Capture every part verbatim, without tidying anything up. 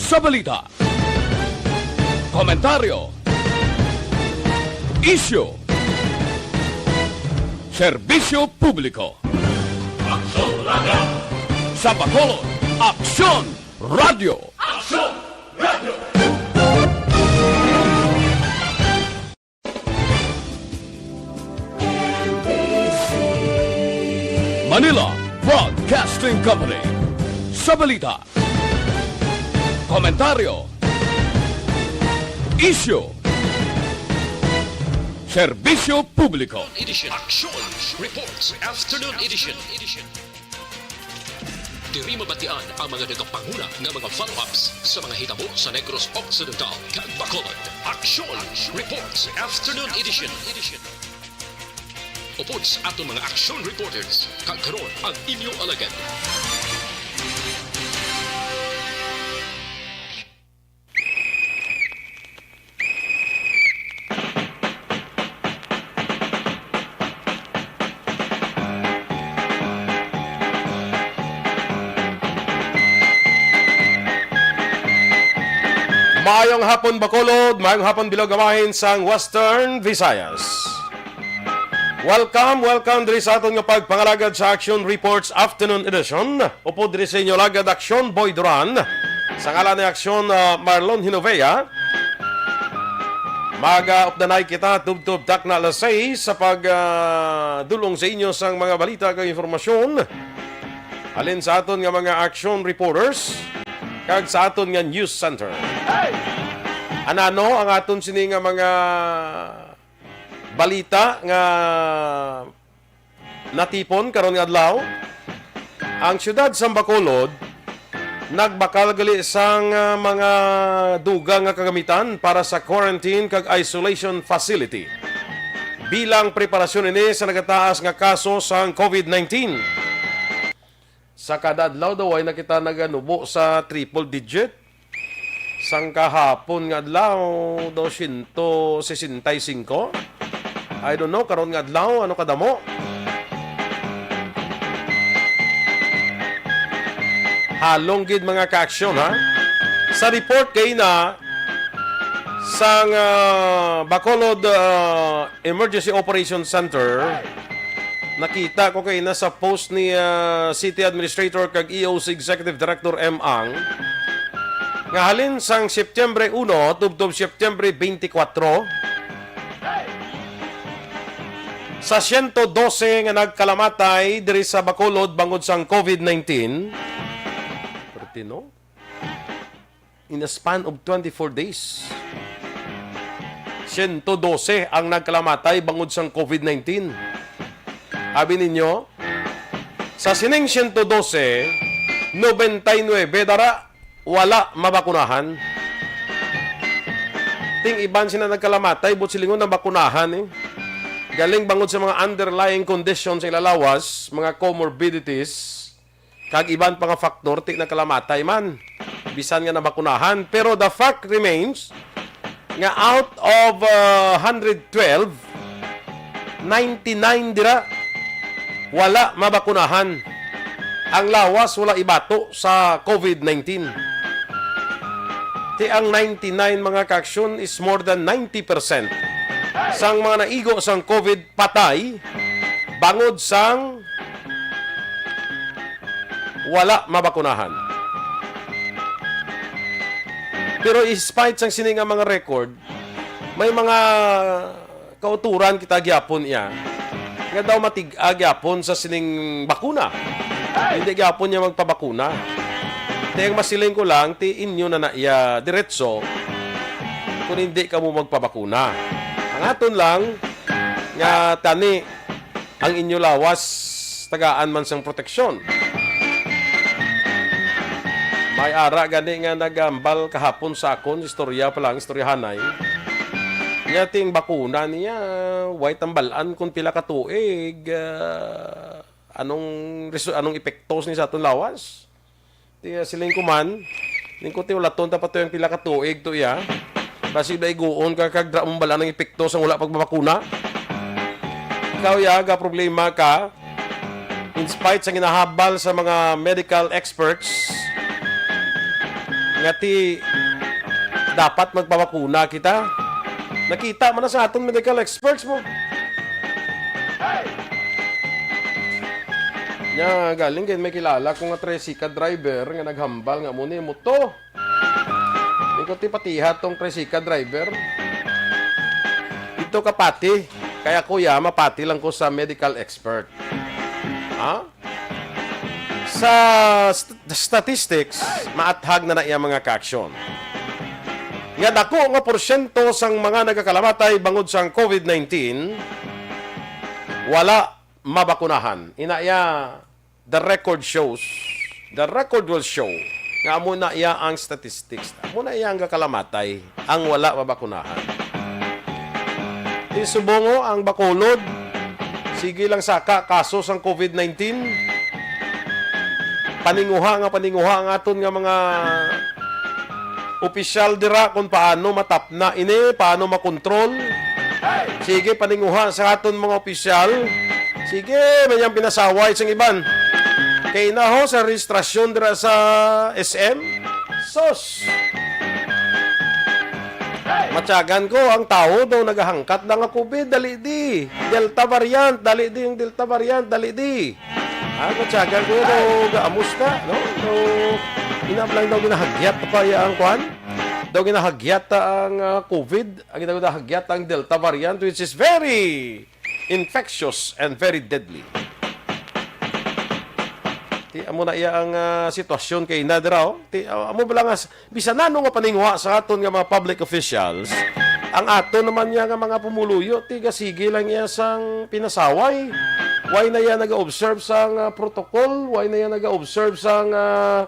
Sa balita, komentaryo, isyu, serbisyo publiko. Aksyon Radyo. Sa Bacolod, Aksyon Radyo. Aksyon Radyo. Manila Broadcasting Company. Sa balita, komentaryo, isyu, serbisyo publiko. Edition. Action Reports Afternoon Edition. Diri mabatian ang mga nagapanguna nga mga follow-ups sa mga hitabo sa Negros Occidental kag Bacolod. Action Reports Afternoon Edition. Upod sa aton mga action reporters, kag karon ang inyo alagad. Maayong hapon, Bacolod. Maayong hapon, Bilog Amahin sang Western Visayas. Welcome, welcome diri sa aton nga pagpangalagad sa Action Reports Afternoon Edition. Upod diri sa inyo lagad, Action Boy Duran. Sa ngalan ni Action, ah, Marlon Hinovea, mag-updanay kita tubtob takna alas sais sa pag, ah, dulong sa inyo sang mga balita kag informasyon halin sa aton nga mga action reporters kag sa aton nga news center. Anano ang aton sini nga mga balita nga natipon karon nga adlaw? Ang siyudad sang Bacolod nagbakal gali sang, ah, mga dugang nga kagamitan para sa quarantine kag isolation facility bilang preparasyon ini sa nagataas nga kaso sang COVID nineteen. Sa kada adlaw daw, ay na kita naganubo sa triple digit. Sang kahapon nga adlaw, dosyentos sesenta y cinco. I don't know, karon nga adlaw, ano kadamo? Halong gid, mga ka-aksyon, ha? Sa report kay na sang, ah, Bacolod, ah, Emergency Operation Center, nakita ko kay na sa post ni, ah, City Administrator kag E O C Executive Director M. Ang, nga halin sang Setyembre uno tubtob Setyembre twenty-four, sa siyento dose nga nagkalamatay diri sa Bacolod bangod sang COVID nineteen. Perti, no? In a span of twenty-four days, siyento dose ang nagkalamatay bangod sang COVID nineteen. Abi ninyo, sa sining siyento dose, nobenta y nuebe dara wala mabakunahan. Ting iban sina nagkalamatay, but silingon nabakunahan, eh. Galing bangod sa mga underlying conditions sa ila lawas, mga comorbidities, kag iban pa nga faktor, ti nakalamatay man, bisan nga nabakunahan. Pero the fact remains nga out of, uh, hundred twelve, ninety-nine dira wala mabakunahan. Ang lawas wala ibato sa COVID nineteen. Ti ang ninety-nine, mga ka-aksyon, is more than ninety percent sang mga naigo sang COVID patay bangod sang wala mabakunahan. Pero in spite sang sini nga mga record, may mga kauturan kita gyapon iya nga daw matig-a gyapon sa sining bakuna. Hindi gyapon niya magpabakuna. Ti ang masiling ko lang, ti inyo na na iya diretso kung hindi kamo magpabakuna. Ang aton lang nga tani ang inyo lawas, tagaan man sang proteksyon. May ara gani nga nagambal kahapon sa akon, istorya pa lang, istoryahanay. Nya ting bakuna niya, way tambal-an kung pila ka tuig, ah, anong resu-, anong epekto ni sa aton lawas? Ti, ah, siling ko man, ning kuti ulaton ta pa to ang pila ka tuig to iya. Basig daiguon ka kag dra mo bala ng epekto sang wala pagbabakuna. Ikaw ya, ga problema ka, in spite sa ginahabal sa mga medical experts, nga ti dapat magpabakuna kita. Nakita man na sa aton medical experts mo. Nya, galing kay may kilala ko nga tricycle driver nga naghambal nga amo ni muto. Di ko ti patiha tong tricycle driver. Ito ka pati, kaya kuya, mapati lang ko sa medical expert. Ha? Sa st-, statistics, maathag na na iya mga kaaksyon. Nga dako nga porsyento sang mga nagakalamatay bangod sang covid nineteen, wala mabakunahan. Ina iya, the record shows, the record will show nga amo na iya ang statistics. Amo na iya ang gakalamatay, ang wala mabakunahan. Di subong, oh, ang Bacolod, sige lang saka kaso sang covid nineteen. Paninguha nga paninguha ang aton nga mga opisyal dira kung paano matapna ini, paano makontrol. Sige, paninguha sa aton mga opisyal. Sige, may yang pinasaway sang iban. Kay na ho sa registrasyon dira sa S M. Sus! Matyagan ko, ang tawo daw nagahangkat na nga covid, dali di. Delta variant, dali di yung Delta variant, dali di. Ah, matyagan ko daw gaamos na, no? So, ina lang daw ginahagyat pa ya ang kwan. Daw ginahagyat ta ang, ah, covid, ang ginahagyat ang Delta variant, which is very infectious and very deadly. Ti, amo na iya ang, ah, sitwasyon kay na dira, oh. Ti, ah, amo ba lang as-, bisan ano nga paninguha sa aton nga mga public officials, ang aton naman niya nga mga pumuluyo, ti, gasige lang iya sang pinasaway. Why na iya naga-observe sang, ah, protocol? Why na iya naga-observe sang, ah,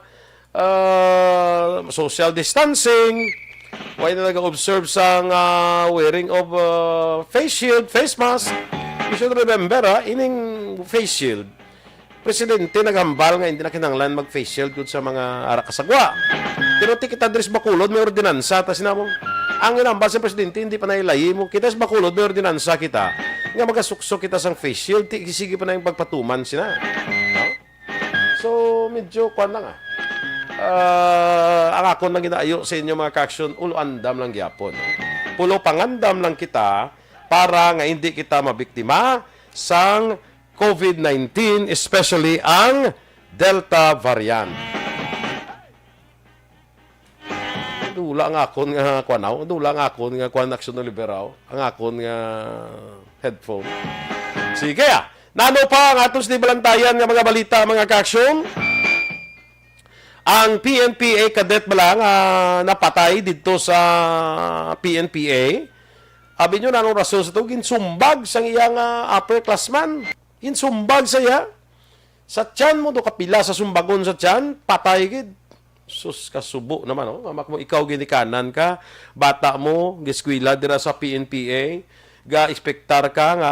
ah, social distancing? Why na naga-observe sang, ah, wearing of, ah, face shield, face mask? You should remember, ah, ining face shield, presidente naghambal nga hindi na kinahanglan mag-face shield gud sa mga ara kasagwa. Pero ti kita diri sa Bacolod, may ordinansa, ta sinabong, ang ginambal sa presidente, hindi pa nailayi mo. Kita sa Bacolod, may ordinansa kita nga magasuksok kita sang face shield, ti sige pa na yung pagpatuman sina. No? So, medyo kwan lang, ah. Ah, ang akon lang ginaayo sa inyo, mga kaaksyon, ulo andam lang gyapon. Pulo pangandam lang kita para nga hindi kita mabiktima sang covid nineteen, especially ang Delta variant. Dula nga akon nga kwan, aw. Dula nga akon nga kwan, Aksyon Olivera, aw. Ang akon nga headphone. Sige, ah. Nano pa ang aton sinibalantayan nga mga balita, mga kaaksyon? Ang P N P A cadet bala nga napatay didto sa P N P A. Abi nyo, nanong rason sa to? Ginsumbag sang iyang, ah, upperclassman. Ginsumbag sa iya. Sa tiyan mo, do kapila sa sumbagon sa tiyan, patay gid. Sus, kasubo naman, oh. Amak mo, ikaw ginikanan ka, bata mo, giskwela dira sa P N P A, ga-expectar ka nga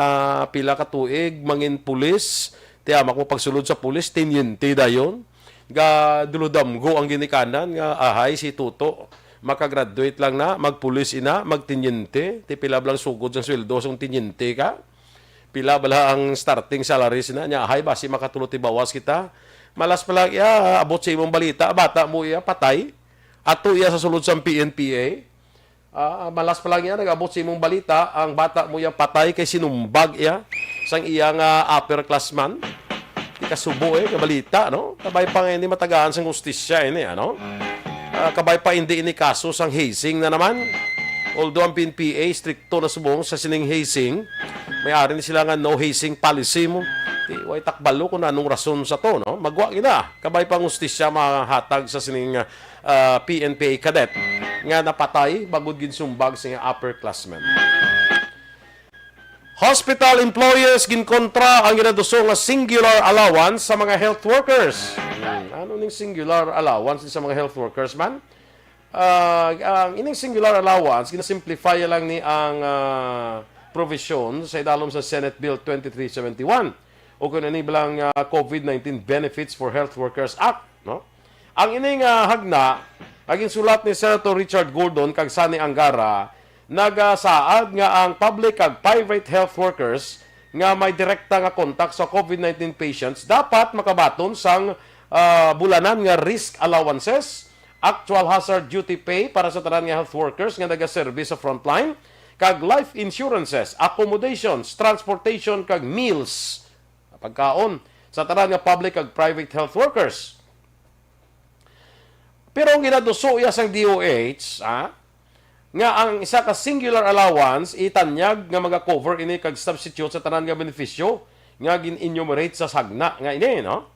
pila ka tuig, mangin pulis, ti amak mo pagsulod sa pulis, tiniente dayon. Ga dulodamgo ang ginikanan nga ahay si Tuto, makagraduate lang na, magpulis ina, magtiniente, ti pila bala ang sugod sang sweldo sang tiniente ka? Pila bala ang starting salary sina? Nya, hay, basi makatulo ti bawas kita. Malas pa lang iya, abot sa imong balita, bata mo iya, patay. Ato iya sa sulod sang P N P A. Ah, malas pa lang iya, nag-abot sa imong balita, ang bata mo iya patay kay sinumbag iya sang iya nga upperclassman. Di kasubo, eh, nga balita, no? Kabay pa nga hindi matagaan sang hustisya ini, ano? Ah, kabay pa hindi ini kaso sang hazing na naman. Although ang P N P A stricto na subong sa sining hazing, may ari ni sila nga no hazing policy mo. Ti, way takbalo kung anong rason sa to, no? Magwa gina, kabay pa ang hustisya mahatag sa sining, ah, P N P A cadet nga napatay bangod ginsumbag sa iyang upperclassmen. Hospital employers ginkontra ang ginaduso nga singular allowance sa mga health workers. Hmm, ano ning singular allowance sa mga health workers man? Ah, ang ining singular allowance, ginasimplify lang ni ang, ah, provision sa idalom sa Senate Bill twenty-three seventy-one o kung ano ni bilang, ah, covid nineteen Benefits for Health Workers Act, no? Ang ining, ah, hagna, ang ginsulat ni Senator Richard Gordon kag Sonny Angara, nagasaad nga ang public kag private health workers nga may direkta nga kontak sa covid nineteen patients dapat makabaton sang, ah, bulanan nga risk allowances actual hazard duty pay para sa tanan nga health workers nga nagaserbi sa frontline, kag life insurances, accommodations, transportation, kag meals, pagkaon, sa tanan nga public kag private health workers. Pero ang ginaduso iya sang D O H, ah, nga ang isa ka singular allowance itanyag nga maga-cover ini kag substitute sa tanan nga benepisyo nga gin-enumerate sa sagna nga ini, no?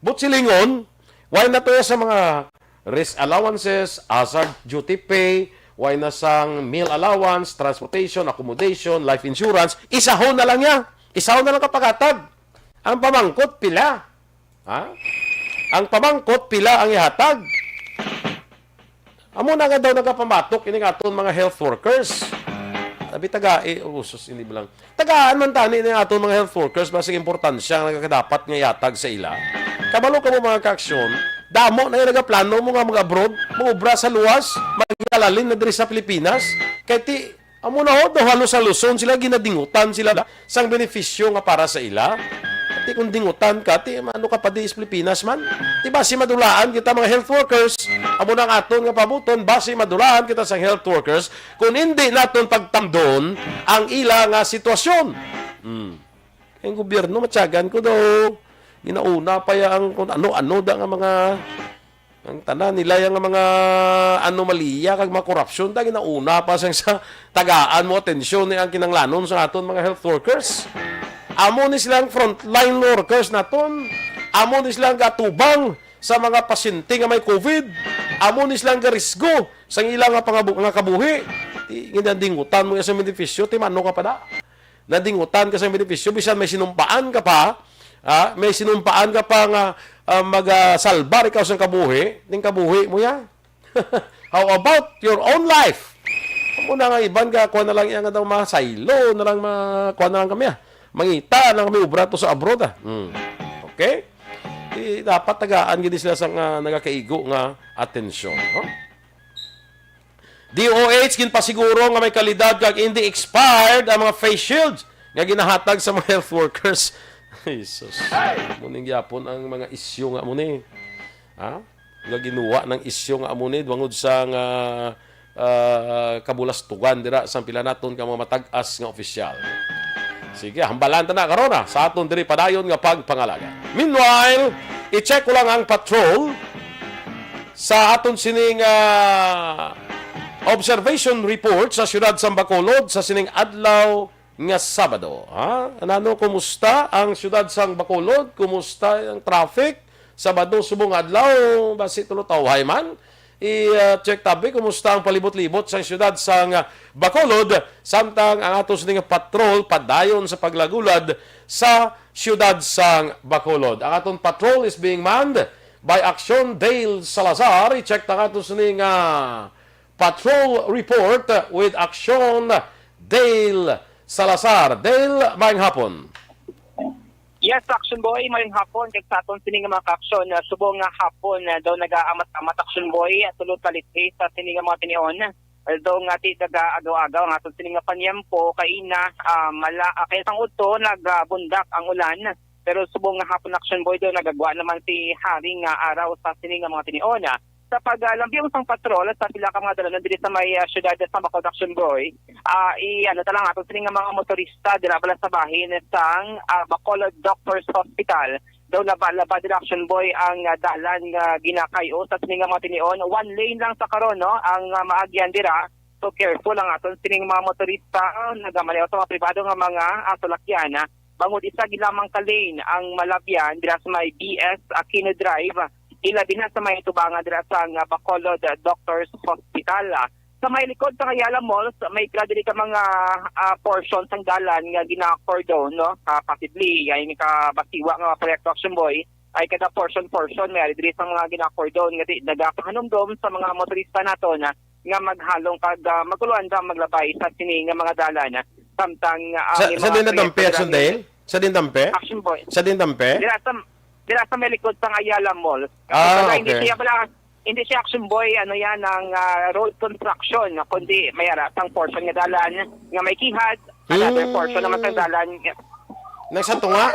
But silingon, why na to sa mga risk allowances, hazard duty pay, why na sang meal allowance, transportation, accommodation, life insurance, isahon na lang niya. Isahon na lang kapaghatag. Ang pamangkot, pila? Ha? Ang pamangkot, pila ang ihatag? Amo na nga daw nagapamatok ini nga aton mga health workers. Sabi taga, eh, oh, sus, hindi ba lang. Tagaan man tani ni aton mga health workers, basig importansya nga nagakadapat nga ihatag sa ila. Kabalo ka mo, mga kaaksyon, damo na yung nagaplano mo nga mag-abroad, mag-obra sa luwas, maglalim na diri sa Pilipinas. Kay ti, amo na ho, daw halos-haluson sila, ginadingutan sila sang benepisyo nga para sa ila. Ti kung dingutan ka, ti ano ka pa di sa Pilipinas man? Ti basi madulaan kita mga health workers. Amo na ang aton nga pabuton, basi madulaan kita sang health workers. Kung hindi naton pagtamdon ang ila nga sitwasyon. Hmm. Ang gobyerno, matyagan ko daw, ginauna pa ya ang kung ano-ano da nga mga, ang tanan nila yang mga anomalya kag mga korupsyon, ta ginauna pa sang sa tagaan mo atensyon ni ang kinanglanon sa aton mga health workers. Amo ni silang frontline workers naton. Amo ni silang gatubang sa mga pasyente nga may COVID. Amo ni silang garisgo sa ilang nga, pangabu- nga kabuhi. Ti, ginadingutan mo sa benepisyo, ti mano ka pa da? Nadingutan ka sa benepisyo, bisan may sinumpaan ka pa, ah, may sinumpaan ka pa nga, ah, magasalbar ikaw sa kabuhi, ning kabuhi mo ya. How about your own life? Amo na nga iban ka, kuha na lang iya nga daw masaylo na lang, ma-, kuha na lang kami, ah. Mangita na lang kami, ubra to sa abroad, ah. Hmm. Okay? Di, dapat tagaan gid sila sa nga nagakaigo nga atensyon, no? D O H ginpasiguro nga may kalidad kag hindi expired ang mga face shields nga ginahatag sa mga health workers. Jesus. Muning gyapon ang mga isyu nga muni. Ha? Nga ginuwa ng isyu nga amo ni, bangod sa nga, ah, kabulastugan dira sang pila naton ka mga matag-as nga opisyal. Sige, hambalan ta na karon, ah, sa aton diri padayon nga pagpangalaga. Meanwhile, i-check ko lang ang patrol sa aton sining, ah, observation report sa siyudad sang Bacolod sa sining adlaw nga Sabado, ha? Nano, kumusta ang siyudad sang Bacolod? Kumusta ang traffic? Sabado subong adlaw, basi tulo tawhay man. I, ah, check tabi kumusta ang palibot-libot sang siyudad sang, ah, Bacolod, samtang ang ato sini nga patrol padayon sa paglagulad sa siyudad sang Bacolod. Ang aton patrol is being manned by Action Dale Salazar. I-check ta ang ato sini nga patrol report with Action Dale Salazar. Dale, maayong hapon. Yes, Action Boy, maayong hapon. Kag sa aton sini nga mga ka-action, ah, subong nga hapon, ah, daw nagaamat-amat, Action Boy, ah, tulo ka litri sa sini nga mga tinion. Although nga ti nagaagaw-agaw ang aton sini nga panyempo, kaina, ah, mala, ah, kay sang udto nagabundak ang ulan. Pero subong nga hapon, Action Boy, daw nagagwa naman si haring nga araw sa sini nga mga tinion, ah. Sa paglambyong sang patrol sa pila ka mga dalanon diri sa may, ah, siyudad sa Bacolod, Action Boy, ah, i-, ano ta lang, aton sini nga mga motorista dira bala sa bahin sang, ah, Bacolod Doctors Hospital, daw laba-laba dira, Action Boy, ang, ah, dalan nga ginakay-o sa sini nga mga tinion. One lane lang sa karon, no, ang, ah, maagyan dira. So, careful ang aton sining mga motorista, nagamaneho sa mga pribado nga mga, ah, salakyan, ah. Bangod isa gid lamang ka lane ang malabyan dira sa may B S Aquino Drive, ilabi na sa may tubangan dira sa nga Bacolod, ah, Doctors Hospital, ah. Sa may likod sa Ayala Malls, may pila diri ka mga, ah, portion sang dalan nga gina-cordon, no? Ah, possibly, ay kabasiwa nga proyekto, Action Boy, ay kada portion-portion may ari diri sa mga gina-cordon nga di nagapahanumdom sa mga motorista naton, ah, nga maghalong kag, ah, magkuluan da maglabay sa sini nga mga dalan, ah, samtang, ah, Sa, may sa mga din na dampi, proyekto Action dira Dale? Sa din dampi? Action Boy. Sa din dampi? Dira sa, dira sa may likod sang Ayala Mall. Ah, Kumbaga, hindi okay. siya pala, hindi siya, Action Boy, ano yan, ang, ah, road construction, kundi may ara sang portion nga dalan nga may kihad, another Hmm. portion naman sang dalan nga Nagsatunga?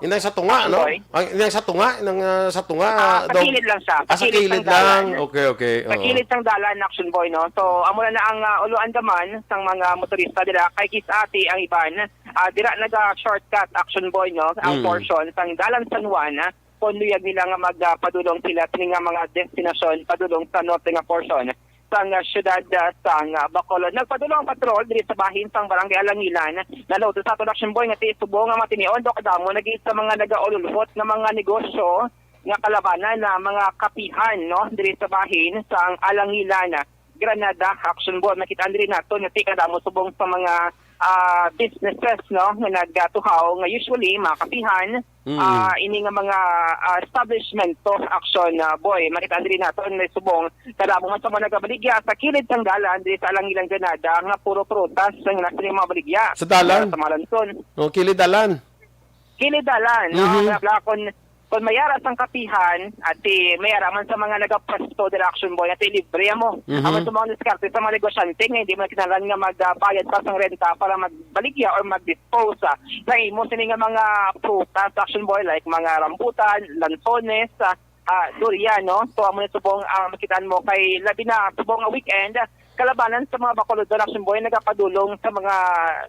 Inang sa tunga, Action no? Boy. Ang inang sa tunga, inang, ah, sa tunga, Ah, sa dog. kilid lang siya. Sa Ah, sa kilid kilid sang lang. dalan. Okay, okay. Sa Oo. kilid sang dalan, Action Boy, no? So, amo na na ang, ah, ulo andaman sang mga motorista dira. Kay Quezate ang iban, ah, dira naga-shortcut, Action Boy, no? Ang Mm. portion sang Dalan San Juan, ah, kung luyag nila nga magpadulong sila sini nga mga destinasyon padulong sa norte nga portion sang, ah, siyudad, ah, sang, ah, Bacolod. Nagpadulong ang patrol diri sa bahin sang Barangay Alangilan. Na-notice nato, Action Boy, nga ti subong nga matinion daw kadamo na gid sa mga nagaululhot nga mga negosyo nga kalabanan na mga kapihan, no, diri sa bahin sang Alangilan, Granada, Action Boy. Makita diri nato nga ti kadamo subong sa mga, ah, businesses, no, nga nagatuhaw nga usually mga kapihan, Mm. ah, ini nga mga, ah, establishment to, Action, ah, Boy. Makita diri nato nga subong kadamo man sa mga nagabaligya sa kilid sang dalan diri sa Alangilan, Granada nga puro prutas ang nasa mga baligya. Sa dalan? Sa mga lanson. Oh, kilid dalan. Kilid dalan, no? Mhm. Wala, wala, kung, kung may ara sang kapihan, ati may ara man sa mga nagapwesto dira, Action Boy, ati libre mo. Mhm. Aman sa mga diskarte sa mga negosyante nga hindi man kinahanglan nga magbayad pa sang renta para magbaligya or mag-dispose, ah, sa imo sini nga mga prutas, Action Boy, like mga rambutan, lansones, ah, ah, durian, no? So, amo na subong ang makitaan mo kay labi na subong nga weekend, kalabanan sa mga Bacolodon, Action Boy, nagapadulong sa mga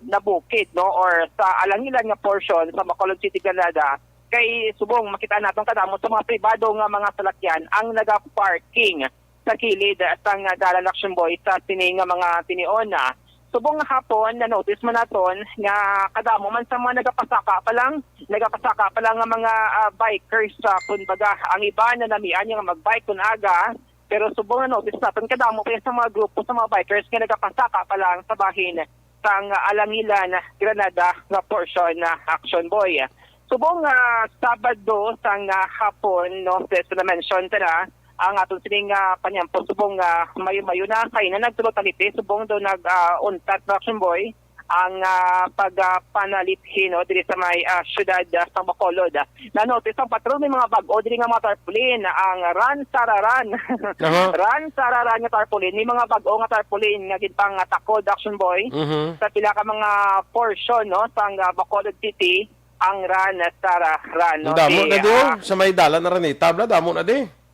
nabukid, no? Or sa alangilan nga portion sa Bacolod City, Granada. Kay subong, makita naton kadamo sa mga pribado nga mga salakyan ang nagaparking sa kilid sang dalan, Action Boy, sa sini nga mga tinion na. Subong nga hapon, na-notice man naton nga kadamo man sa mga nagapasaka pa lang, nagapasaka pa lang nga mga, ah, bikers, ah, kumbaga, ang iba na namian nga mag-bike kun aga, pero subong na-notice naton kadamo pa sa mga grupo sa mga bikers nga nagapasaka pa lang sa bahin sang Alangilan, Granada nga portion na, Action Boy. Subong nga Sabado sang, ah, hapon, no, sa na-mention ta na, ang aton sining, ah, panyampo subong nga mayo-mayo na kay na nagtulo taliti subong daw nag, ah, untat na, Action Boy, ang, ah, pag, ah, panaliphi, no, diri sa may, ah, siyudad, ah, sa Bacolod. Na-notice ang patrol may mga bag-o diri nga mga tarpaulin, ang Ran Sara Ran. Aha. Ran Sara Ran nga tarpaulin, may mga bag-o nga tarpaulin nga ginpangtakod, Action Boy, Mhm. sa pila ka mga portion, no, sang, ah, Bacolod City, ang Ran Sara Ran, no? Ang damo Di, na di, oh. ah, Sa may dalan na rin, eh. Tabla, damo na di.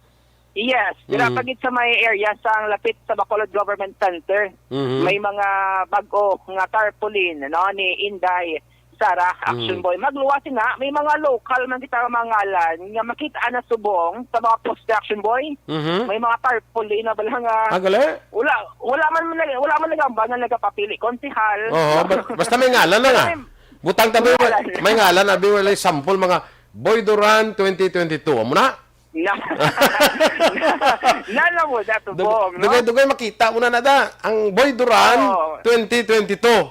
Yes, dira Mhm. pa gid sa may area sang lapit sa Bacolod Government Center. Mhm. May mga bag-o nga tarpaulin, no, ni Inday Sara, Action Mhm. Boy. Magluwas na, may mga local man kita nga mga ngalan nga makita na subong sa mga poste, Action Boy. Mhm. May mga tarpaulin na bala nga Ah, gali? wala, wala man, wala man nagamba nga nagapapili konsehal. Oo, No? ba-, basta may ngalan lang, Pero ah. may Butang tabi, May ngalan. may ngalan, abi, wala sample, mga Boy Duran twenty twenty-two. Amo na? Na, na, na mo, na Dug-, tubong, no? dugay-dugay makita mo na na da. Ang Boy Duran Oo. twenty twenty-two.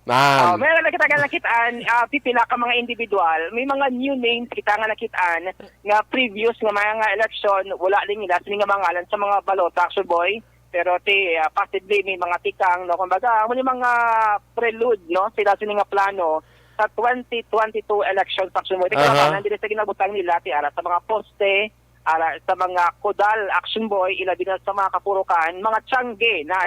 Nan. Oh, meron na kita nga nakitaan, ah, pipila ka mga individual. May mga new names kita nga nakitaan nga previous nga mga eleksyon, wala din nila sini nga mga ngalan sa mga balota, Action Boy. Pero ti, ah, possibly may mga tikang, no? Kumbaga, amo ni mga prelude, no? Sila sini nga plano sa twenty twenty-two elections, Action Boy. Ti Aha. kalabanan diri sa ginabutang nila, ti ara sa mga poste, ara sa mga kudal, Action Boy, ilabi na sa mga kapurukan, mga tiyangge na,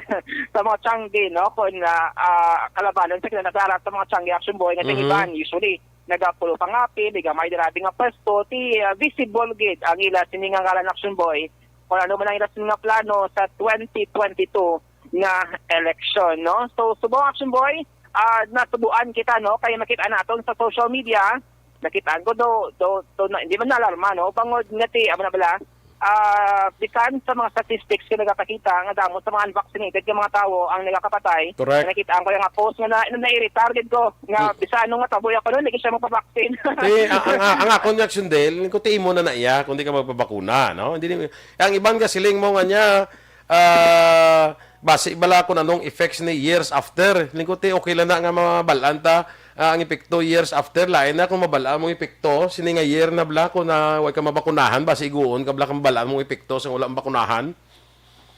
sa mga tiyangge, no? Kung, ah, ah, kalabanan sa kinanasara sa mga tiyangge, Action Boy, nga Mhm. iban, usually, nagapulo pangapil, gamay dira abi nga pwesto, ti, ah, visible gid ang ila sini nga ngalan, Action Boy, kung ano man ang ila sini nga plano sa twenty twenty-two nga election, no? So, subong, Action Boy, ah, nasubuan kita, no? Kay makita naton sa social media, nakitaan ko do, do, do, na, hindi man naalarma, no? Bangod nga ti, amo na bala, ah, bisan sa mga statistics nga nagapakita nga damo sa mga unvaccinated nga mga tawo ang nagakapatay, Correct. Nakitaan ko yung post nga na, na, nairitagid ko nga Hmm. bisan ano nga taboy ako nun, hindi siya magpabaksin. Ti, ang, ang, ang, ang akon nga, Action Del, kung ti imo na na iya, kung di ka magpabakuna, no? Hindi ni-, ang iban nga siling mo nga niya, ah, basi bala kung anong effects ni years after. Lingkod ti okay lang na nga mabalaan ta, ah, ang epekto years after. Lain na kung mabalaan mong epekto, sini nga year na bala kung na way ka mabakunahan, basi iguon ka bala kung mabalaan mong epekto sa wala mabakunahan.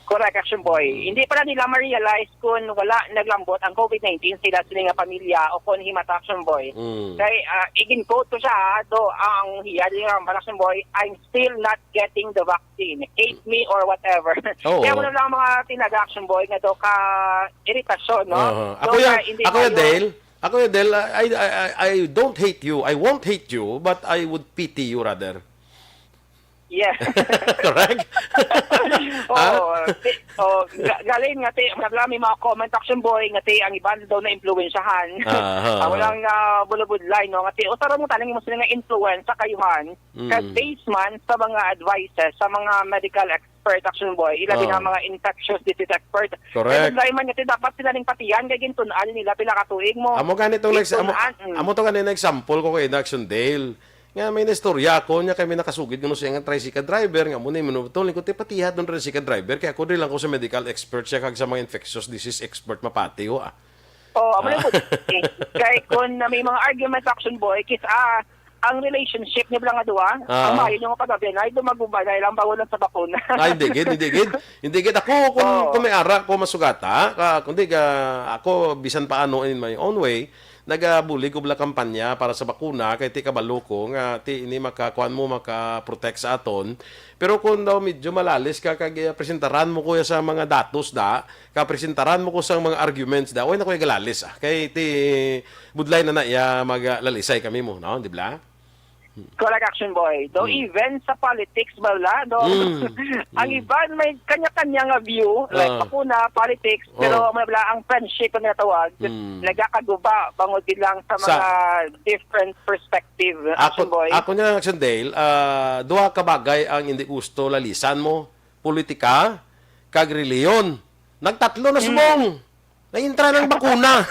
Correct, Action Boy. Mm. Hindi pa na nila ma-realize kung wala naglambot ang covid nineteen sila sini nga pamilya o kung himata, Action Boy. Mm. Kay, ah, igin-quote ko siya, ah, do ang hiya din nga, Action Boy, "I'm still not getting the vaccine. Hate me or whatever." Oo. Kaya mo na lang mga tinaga, Action Boy, nga do ka iritasyon, no? Aha. Do Ako ka yan, hindi ako yan, kayo Dale. Ako, Del, I, I, I, I don't hate you. I won't hate you, but I would pity you rather. Yes. Correct? Ha? Oo. Ti-, oh, ga-, galing nga ti, wala may mga comment, Action Boy, nga ti ang iban daw na-impluwensyahan. Ah, ah, Ang ah. walang ah, bulubudlay, no? Nga ti, usara mo talang mo sila nga influence sa kayuhan. Kag Mm. based man sa mga advices sa mga medical expert, Action Boy, ilabi na Ah. ang mga infectious disease expert. Correct. Kay naglain man nga ti, dapat sila ning patihan kay gintun-an nila pila ka tuig mo. Amo gani tong next, amo, Gintun-an, mm. amo to gani na example ko kay Action Dale. Nga may naistorya ako, nya kay may nakasugid kuno siya nga tricycle driver, nga amo ni, "Manutol, ko ti patihad ng tricycle driver, kay ako diri lang ko sa medical expert siya, kag sa mga infectious disease expert mapati ho, ah." Oh, amo Ah. lang po. Kay kung na may mga argument, Action Boy, kis, ah, ang relationship niya lang nga duwa, Ah. ang maayo niyo nga pag-abyan ay dumagubanay lang, bawal lang sa bakuna. Ay, hindi gid, hindi gid. Hindi gid. Ako, kung, Oo. kung may ara ko masugata, ka, kundi ka, ako, bisan paano in my own way, nagabulig ko bala kampanya para sa bakuna, kay ti kabalo ko nga ti ini maka, kuwan mo, maka-protect sa aton. Pero kung daw medyo malalis ka, kag, eh, presentaran mo ko ya sa mga datos da, ka presentaran mo ko sa mga arguments da, way na ko igalalis, ah. Kay ti budlay na na iya maglalisay kami mo, no? Di ba? Correct, Action Boy. Though Mm. even sa politics, bala, no? Mm. Ang Mm. iban may kanya-kanya nga view, like, Ah. bakuna, politics, pero Oh. may bala ang friendship ang natawag, Mm. nagakaguba, bangod din lang sa Sa mga different perspective, Action Ako, Boy. ako niya, Action Dale, ah, duha ka bagay ang hindi gusto lalisan mo, politika, kag reliyon. Nagtatlo na Mm. subong. Naintra ng bakuna.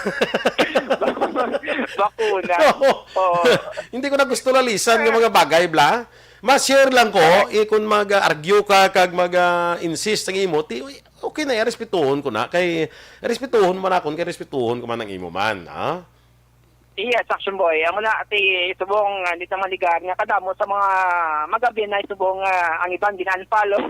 Bakuna. Oo. Oo. Hindi ko na gusto lalisan yung mga bagay, bla. Ma-share lang ko, eh, kung mag-argue ka, kag mag-insist ang imo, ti, okay na, eh, respetuhon ko na. Kay, respetuhon mo na akon, kay respetuhon ko man ang imo man, ha? Yes, Action Boy. Amo na, ati, subong, ah, di ta maligar nga kadamo sa mga mag-abyan na subong, ah, ang iban gina-unfollow.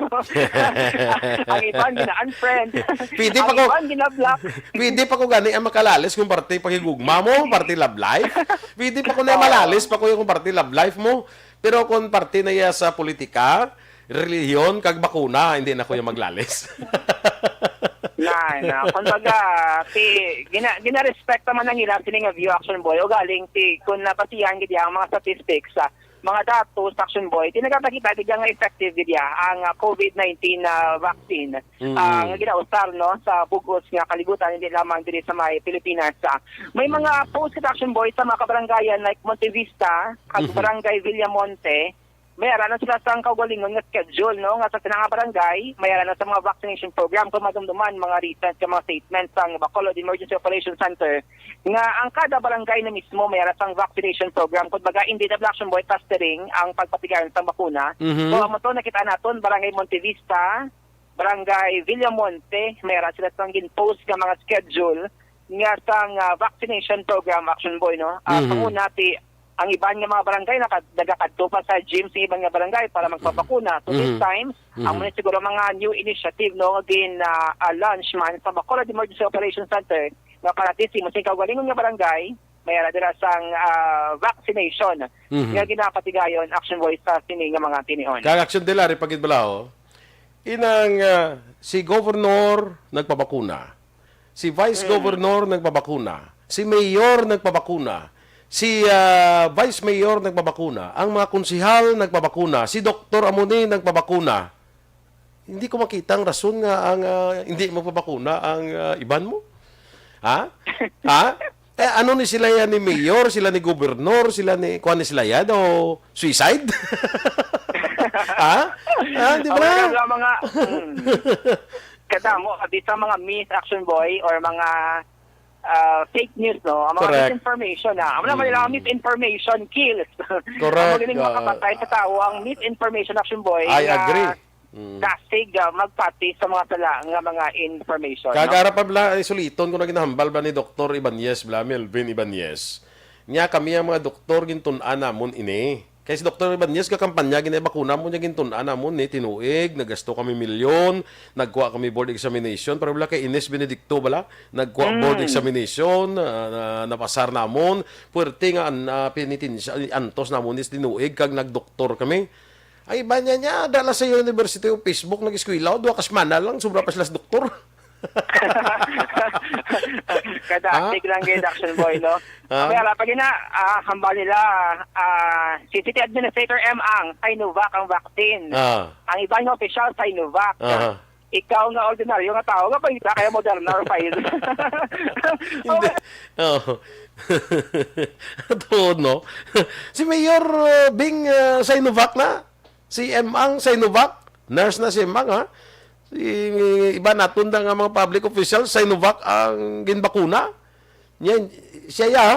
Ang iban gina-unfriend. Pwede pa Ang ko, iban gina-block. pwede pa ko gani ang makalalis kung parte paghigugma mo, parte love life. Pwede pa ko na Oo. malalis pa ko yung parte love life mo. Pero kung parte na iya sa politika, relihiyon, kag bakuna, hindi na ko yung maglalis. Na, na. Kumbaga, ti, gina-, gina-respect naman ang ila sini nga view, Action Boy. O galing, ti, kung napasihan gid ang mga statistics, ah, mga datos, Action Boy, ti nagapakita gid nga effective gid ang, ah, covid nineteen na vaccine. Mm. Ah, nga ginausar, no, sa bug-os nga kalibutan, hindi lamang diri sa may Pilipinas. Ah, may mga Mm. post kita, Action Boy, sa mga kabarangayan like Montevista, kag Mhm. Barangay Villamonte, may ara na sila sang kaugalingon nga schedule, no, nga sa sila nga barangay, may ara na sa mga vaccination program. Kung madumduman, mga recent nga mga statement sang Bacolod Emergency Operation Center, nga ang kada barangay na mismo may ara sang vaccination program. Kumbaga, hindi na Action Boy, clustering ang pagpatigayon sang bakuna. Mhm. So, amo to, nakita naton, Barangay Montevista, Barangay Villamonte, may ara sila sang gin-post nga mga schedule nga sang, ah, vaccination program, Action Boy, no? Ah, Mhm. panguna, ti, ang iban nga mga barangay naka-, nagakadto pa sa gym sa iban nga barangay para magpabakuna. So, this Mhm. time, Mhm. amo ni siguro mga new initiative, no, gin, ah, ah, launch man sa Bacolod Emergency Operation Center nga para ti sa imo sing kaugalingon nga barangay, may ara dira sang, ah, vaccination Mhm. nga ginapatigayon, Action Boy, sa sini nga mga tinion. Kag Action Dale, ari pa gid bala, oh. Inang, ah, si Governor nagpabakuna. Si Vice Mm. Governor nagpabakuna. Si Mayor nagpabakuna. Si, ah, Vice Mayor nagpabakuna. Ang mga konsehal nagpabakuna. Si Doktor Amoni nagpabakuna. Hindi ko makita ang rason nga ang, ah, hindi magpabakuna ang, ah, iban mo. Ha? Ha? Eh, ano ni sila yan ni Mayor, sila ni Gobernador, sila ni, kuwan ni sila yan, o suicide? Ha? Ah, di ba? Ang mga, mga, mm. Kadamo, abi sa mga myth, Action Boy, or mga, ah, fake news, no? Ang mga Correct. misinformation, ah. Amo na, Mm. nila, misinformation kills. Correct, Ang magaling ah. makapatay sa tao, ang misinformation, Action Boy, I nga agree. Mm. dasig, ah, magpati sa mga sala nga mga information, no? Kagara pa bala, ay suliton ko na ginahambal ba ni Doktor Ibanez bala, Melvin Ibanez. Nya kami ang mga doktor, gintun-an namon ini. Kay si Doktor Ibanez, kakampanya, ginay bakuna mo niya, gintun-an namon ni tinuig, nagasto kami milyon, nagkuha kami board examination, pero wala kay Ines Benedicto bala, nagkuha Mm. board examination, ah, na, napasar namon, puwerte nga an-, ah, penitensya, antos namon ni tinuig, kag nagdoktor kami. Ay, iba niya niya, dala sa University of Facebook, nag-eskwela, o duha ka semana lang, sobra pa sila sa doktor. Kada Ha? Astig lang gid, Action Boy, no? Ha? Pero pag ina, ah, hambal nila, ah, si City Administrator M ang Sinovac ang vaccine. Ah. Ang iban nga official, Sinovac. Aha. Ikaw nga ordinaryo nga tao, nga pangita kaya Moderna or Pfizer? Hindi. Oh. Tuod, no? Si Mayor, uh, Bing, uh, Sinovac na. Si M ang Sinovac. Nurse na si M ang, ha? Si iba naton da nga mga public official, Sinovac ang ginbakuna. Yan, siya ya, ha?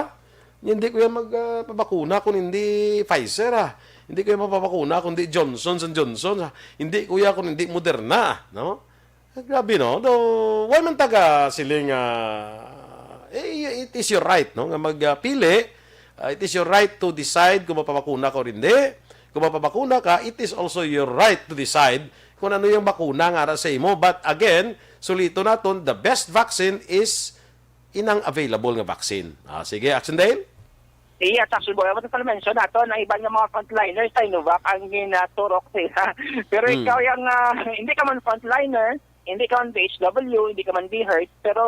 Hindi ko yan magpabakuna kung hindi Pfizer, ha? Hindi ko yan mapabakuna kung hindi Johnson and Johnson, ha? Hindi ko yan kung hindi Moderna, no? Grabe, no? Though, why man taga siling, ah, eh, it is your right, no? Nga magpili, ah, it is your right to decide kung mapabakuna ka o hindi. Kung mapabakuna ka, it is also your right to decide kung ano yung bakuna nga ara sa imo. But again, sulito naton, the best vaccine is inang available nga vaccine. Ah, sige, Action Dale? Yes, Action Boy. Ato sa mention nato, ang iban nga mga frontliners, Sinovac ang ginaturok sila. Pero Hmm. ikaw yung, ah, hindi ka man frontliner, hindi ka man B H W, hindi ka man B H E R T, pero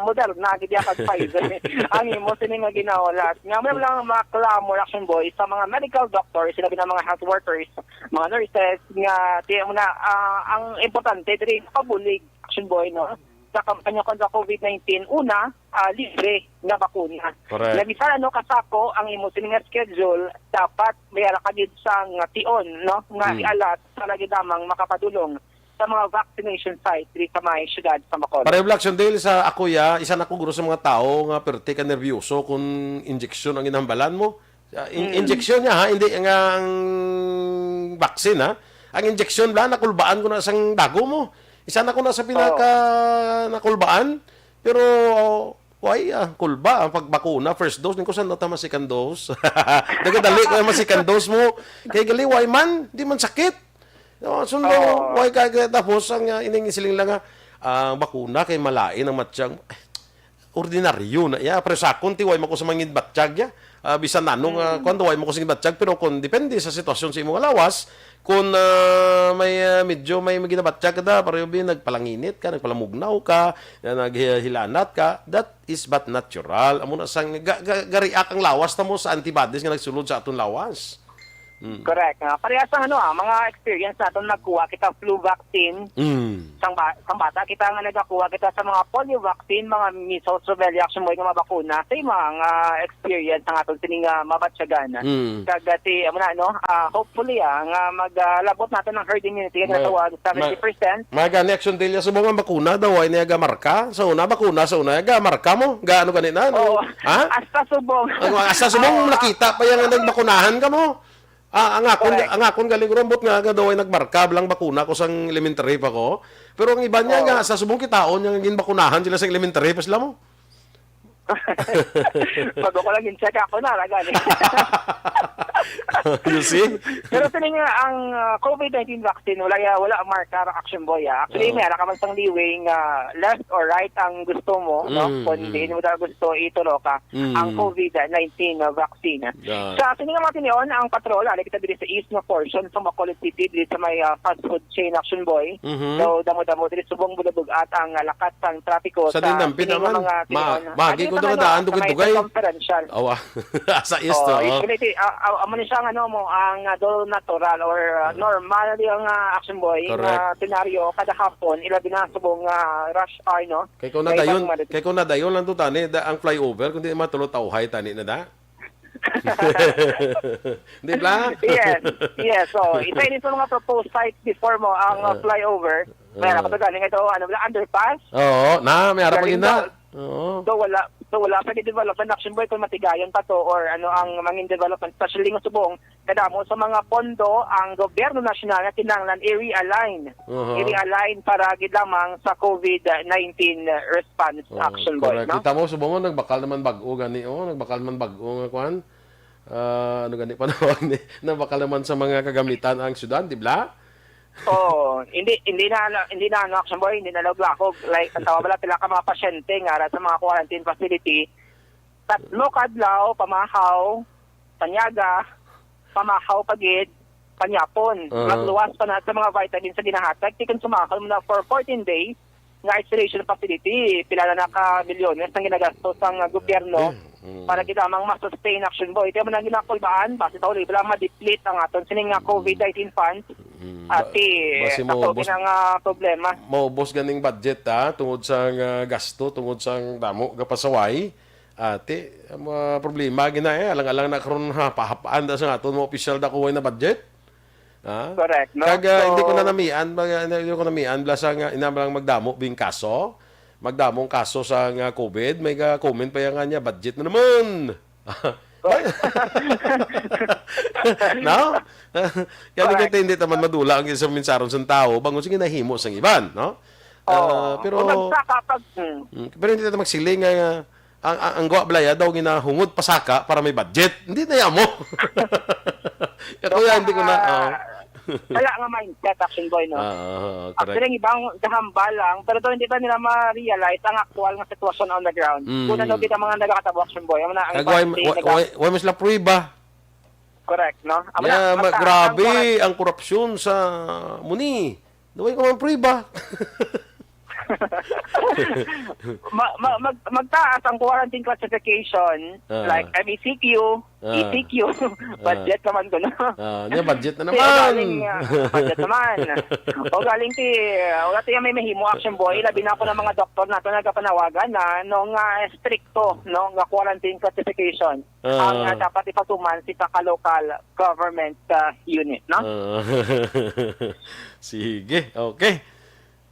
Moderna, gid ya kag Pfizer ang imo sini nga ginahulat. Nga may lang mga clamor, Action Boy, sa mga medical doctors, sila na mga health workers, mga nurses, nga di mo na, ah, ang importante diri pabulig, Action Boy, no? Sa kampanya kontra COVID nineteen, una, ah, libre nga bakuna. Correct. Nga bisan ano kasako ang imo sini nga schedule, dapat may ara ka gid sang tion, no? Nga Hmm. i-allot para gid lamang makapadulong sa mga vaccination site diri sa may siyudad sa Bacolod. Pareho lang, Action Dale, sa ako, ya, isa na ko guro sa mga tao nga perti ka nerbiyoso kung injection ang ginhambalan mo. Ah, in-, Mm. injection niya, ha? Hindi nga ang vaccine, ha? Ang injection bala, nakulbaan ko na sang dago mo. Isa na ko na sa pinaka nakulbaan. Pero, why, ah, kulba ang pagbakuna, first dose, ningko sa nata ma second dose. Nagadali ko ma second dose mo. Kay gali, why man? Di man sakit. No, sundo, Oo. why ka, kaya tapos ang, ah, ining siling lang nga, ang bakuna kay malain ang matsyag. Ordinaryo na iya. Pero sa akon, ti, way man ko sa mangin-batsyag, ya. Ah, bisan nano nga, Mm. kwan, way man ko sa mangin-batsyag, pero kung depende sa sitwasyon sa imong lawas, kung, ah, may, ah, medyo may ginabatsyag ka da, pareho bi, nagpalanginit ka, nagpalamugnaw ka, na naghilanat ka, that is but natural. Amo na sang ga-, ga-, ga-react ang lawas ta mo sa antibodies nga nagsulod sa aton lawas. Mm. Correct. Ah, parehas ang ano, ah, mga experience naton, nagkuha kita flu vaccine. Mm. Sang ba-, sang bata kita nga nagakuha kita sa mga polio vaccine, mga measles, rubella, Action Boy, nga mga bakuna. Sa mga, ah, experience ang aton sining, ah, mabatyagan. Mm. Kag, ah, si, amo na, no? Ah, hopefully, ah, nga mag, ah, labot naton ang herd immunity nga Ma-, ginatawag, ma-, seventy percent. Mga gani, Action Dale, ya, subong ang bakuna daw, ay niya gamarka. Sa una, bakuna, sa una, gamarka mo. Gaano gani na, no? Oo. Ha? Hasta subong. Ang, hasta subong, Oo. nakita pa yan nga nagbakunahan ka mo. Ah, ang akon, Correct. ang akon galing rumbot nga, nga daw ay nagmarka lang bakuna ko sang elementary pa ko. Pero ang iba niya Oo. nga, sa subong kitaon niya nga ginbakunahan sila sa elementary pa sila mo. Bago ko lang gin-check ako na, raga ni. You see? Pero sini nga, ang, ah, COVID nineteen vaccine, wala ya, wala marka ra, Action Boy, ah. Actually, Oo. may ara ka man sang liwing, ah, left or right ang gusto mo, no? Mm, Kung mm. di mo talaga gusto, ituro ka Mm. ang COVID nineteen vaccine. Yeah. Sa sini nga mga tinion, ang patrol, ali kita diri sa east nga portion sa Bacolod City, diri sa may, ah, fast food chain, Action Boy. Mhm. So, damo-damo diri subong bulabog at ang, ah, lakat sang trapiko Sa sa dinampin sini nga naman, mga ma-, tinion. magi Ano ko naman, na daan, no, sa may dugay-dugay. Circumferential. Awa. Sa east, Oh, oo. usually, di, ah, ah, amo ni siya, ano mo, ang, ah, do natural or, ah, Mm. normal yung, ah, Action Boy, Correct. nga senaryo kada hapon, ilabi na subong, ah, rush hour, no? Kay kung Kay nadayon, ibang mga kay kung nadayon lang to tani, da, ang flyover, kundi matulo tawhay tani na da. Di ba? Yes, yes. So, isa ini sa mga proposed site before mo, ang, uh, Ah. flyover. May Ah. alam ko gani nga ito, ano, wala, underpass. Oo, na, may ara pa Galing gina. daw. Oo. So, wala, so, wala pa ni development, Action Boy, kung matigayon pa to or ano ang mangin development, especially nga subong kadamo sa mga pondo ang gobyerno nasyonal nga kinahanglan i-realign. Aha. I-realign para gid lamang sa COVID nineteen response, Oo, Action Boy, correct. no? Kita mo, subong mo, nagbakal naman bag-o gani, oh, nagbakal naman bag-o nga kwan. Ah, ano gani panawag ni? Nagbakal naman sa mga kagamitan ang syudad, di ba? Oo, hindi, hindi na, hindi na, ano, Action Boy, hindi na laog-laog. Like, ang tawag pala, pila ka mga pasyente nga ara sa mga quarantine facility, tatlo ka adlaw, pamahaw, panyaga, pamahaw pa gid, panyapon. Aha. Magluwas pa na sa mga vitamins sa ginahatag, ti kon sumakal mo na for fourteen days, nga isolation facility, pila na ka milyones ang ginagastos sang gobyerno Mm. para gid lamang ma-sustain, Action Boy. Kaya man ang ginakulbaan, basi sa huli, wala ma-deplete ang aton sining nga Mm. covid nineteen funds. Mm. Ati, Ba-, basi kaso maubos, gina nga problema. maubos ganing budget, ha, tungod sa nga gasto, tungod sa damo nga pasaway. Ati, ang mga problema gina, eh, alang-alang na karon, ha, pahapaan da sa aton mga opisyal da kuway na budget. Ha? Correct, no? Kag, ah, hindi ko So, na namian, ba, hindi ko namian, bala sa nga, ina lang magdamo bing kaso. Magdamong kaso sa nga covid, may ga-comment pa yan nga niya, "Budget na naman." Correct. No? Kaya Correct. Hindi ta man madula ang isang mensaron sa tao, bangod sige nahimo sang iban, no? Oo. Ah, pero Kung nagsaka pag, hmm. Mm, pero hindi ta magsiling nga, nga ang, ang, ang gwa balaya daw ginahungod pasaka para may budget. Hindi na yamo. Ya, So, kuya, hindi ko na, ah, oh. Wala nga mindset, Action Boy, no? Ah, oo, correct. Actually, ang ibang gahambal lang, pero daw hindi ba nila ma-realize ang aktual nga sitwasyon on the ground? Mm. Kung ano gid ang mga nagakatabo, Action Boy, ang mga Kag why, why, why, why mas la prueba? Correct, no? Ang Yeah, mga ma-, magta-, grabe ang ang kuwarang- ang korupsyon sa muni. Naway ko man prueba. Ma-, ma-, mag-, magtaas ang quarantine classification, Ah. like M E C Q, Ah. E C Q, Ah. budget naman ko na. Ah, niya, budget na Kaya naman. galing, ah, budget naman. O galing ti, o galing ti may mahimo, Action Boy, labi na ako ng mga doktor nato nagapanawagan na no nga stricto, no, nga quarantine classification Ah. ang, ah, dapat ipatuman sa ka local government, ah, unit, no? Ah. Sige, okay.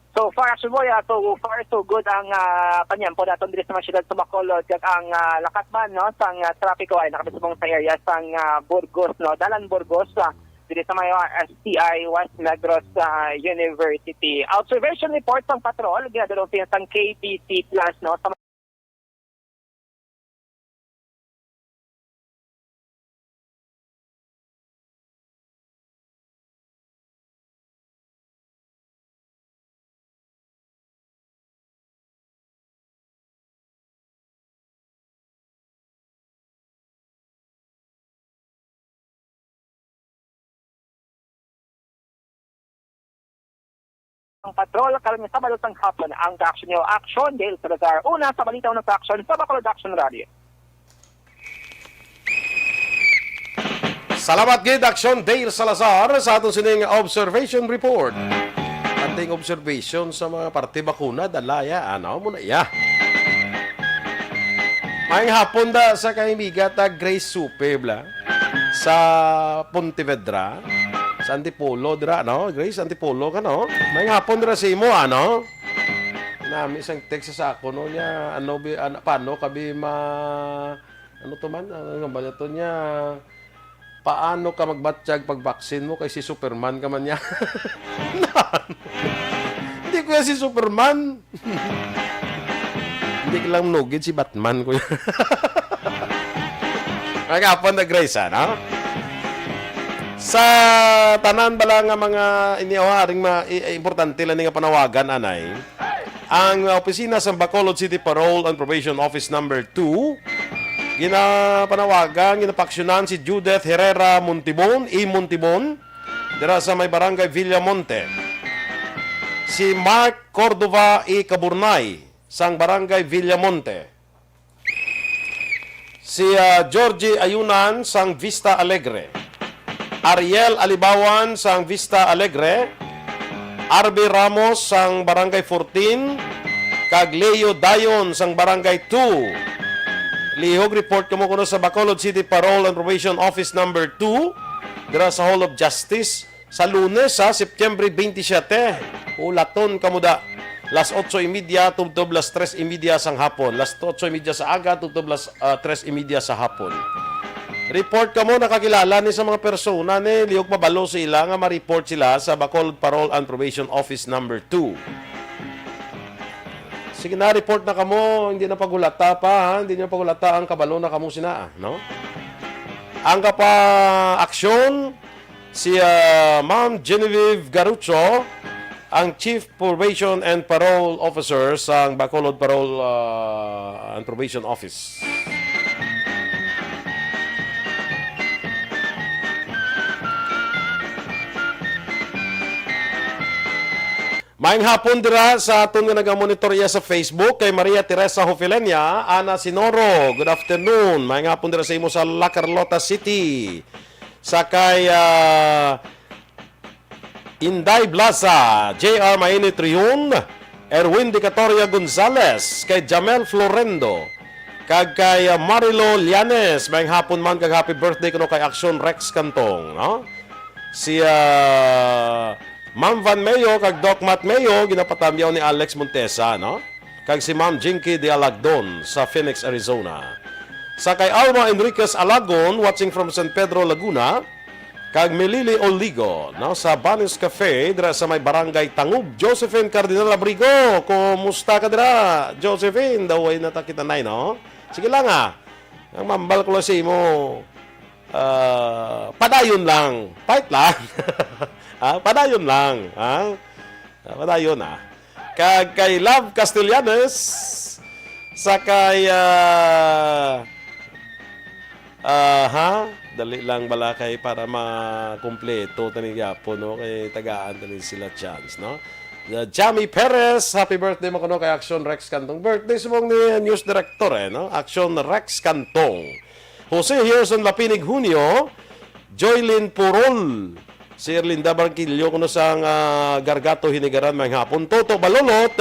So far, Action Boy, ah, so far, so good ang, ah, panyampo naton diri sa mga siyudad sa Bacolod, kag ang, ah, lakat man, no, sang, ah, trapiko ay nakabisubong sa area sang, ah, Burgos, no, Dalan Burgos, ah, diri sa may, ah, S T I West Negros, ah, University. Observation report sang patrol, ginadulong sang K B C Plus, no, sa Ang patrol karon nga Sabado sang hapon ang Action Neo Action, Dale Salazar. Una sa balita, una sa action sa Bacolod Action Radio. Salamat gid, Action Dale Salazar, sa aton sining observation report. Ating observation sa mga parte bakuna, dalaya, ano mo na iya. Maayong hapon da sa kay amiga ta Grace Supe, bla, sa Pontevedra, sa Antipolo dira, no? Grace, Antipolo ka, no? Maayong hapon dira sa imo, ano? Nami isang text sa ako, no, niya, ano, bi-, ano, paano ka bi ma-, ano to man? Ano nga ba to niya? Paano ka magbatyag pag vaccine mo kay si Superman ka man niya? Hindi ko yan si Superman. Hindi ko lang nugid si Batman ko yan. Ang apon na Grace, ano? Sa tanan bala nga mga inyo, haring ma-, i-, importante lang nga panawagan, anay. Ang opisina sa Bacolod City Parole and Probation Office Number Two, ginapanawagan, ginapaaksyonan si Judith Herrera Montibon, E. Montibon, dira sa may Barangay Villamonte. Si Mark Cordova, E. Caburnay, sang Barangay Villamonte. Si, ah, Georgie Ayunan sang Vista Alegre. Ariel Alibawan sang Vista Alegre. Arby Ramos sang Barangay fourteen. Kag Leo Dayon sang Barangay two. Lihog report kamo kuno sa Bacolod City Parole and Probation Office Number Two, dira sa Hall of Justice. Sa Lunes, ha, September twenty-seven, ulaton kamo da. Las otso y media tubtob las tres y media sang hapon. Las otso y media sa aga tubtob las, ah, tres y media sa hapon. Report kamo, nakakilala ni sa mga persona ni, lihog mabalo sa ila nga ma-report sila sa Bacolod Parole and Probation Office Number Two. Sige na, report na kamo, hindi na paghulata pa, ha? Hindi na paghulata ang kabalo na kamo sina, no? Ang kapa-aksyon, Si, ah, Ma'am Genevieve Garucho, ang Chief Probation and Parole Officer sa Bacolod Parole, ah, and Probation Office. Ang hapon dira sa aton nga nagamonitor iya sa Facebook kay Maria Teresa Hofilenia, Ana Sinoro. Good afternoon. Maayong hapon dira sa imo sa La Carlota City. Sa kay, ah, Inday Blasa, J R Mainit Rion, Erwin Dicatoria Gonzalez, kay Jamel Florendo, kag kay, ah, Marilo Llanes. Maayong hapon man kag happy birthday kuno kay Action Rex Cantong, no? Si, ah, Ma'am Van Mayo kag Doc Matt Mayo, ginapatamyaw ni Alex Montesa, no? Kag si Ma'am Jinky de Alagdon sa Phoenix, Arizona. Sa kay Alma Enriquez Alagon, watching from San Pedro, Laguna, kag Melili Oligo, no, sa Banis Cafe, dira sa may Barangay Tangub. Josephine Cardinal Abrigo, kumusta ka dira? Josephine, daw way na ta kita, nay, no? Sige lang, ah. Ang mambal ko lang sa imo, ah, padayon lang. Fight lang. Ah, padayon lang, ha? Ah, padayon, ah. Kag kay Love Castellanes, sa kay, ah, ah, ha? Dali lang bala kay para makumpleto tani gyapon, no? Kay tagaan tani sila chance, no? Uh, Jamie Perez, happy birthday mo kuno kay Action Rex Cantong. Birthday subong ni news director, eh, no? Action Rex Cantong. Jose Harrison Lapinig Junio, Joylin Purol, si Erlinda Barquillo kuno sang, ah, Gargato Hinigaran, maayong hapon. Toto Balolot,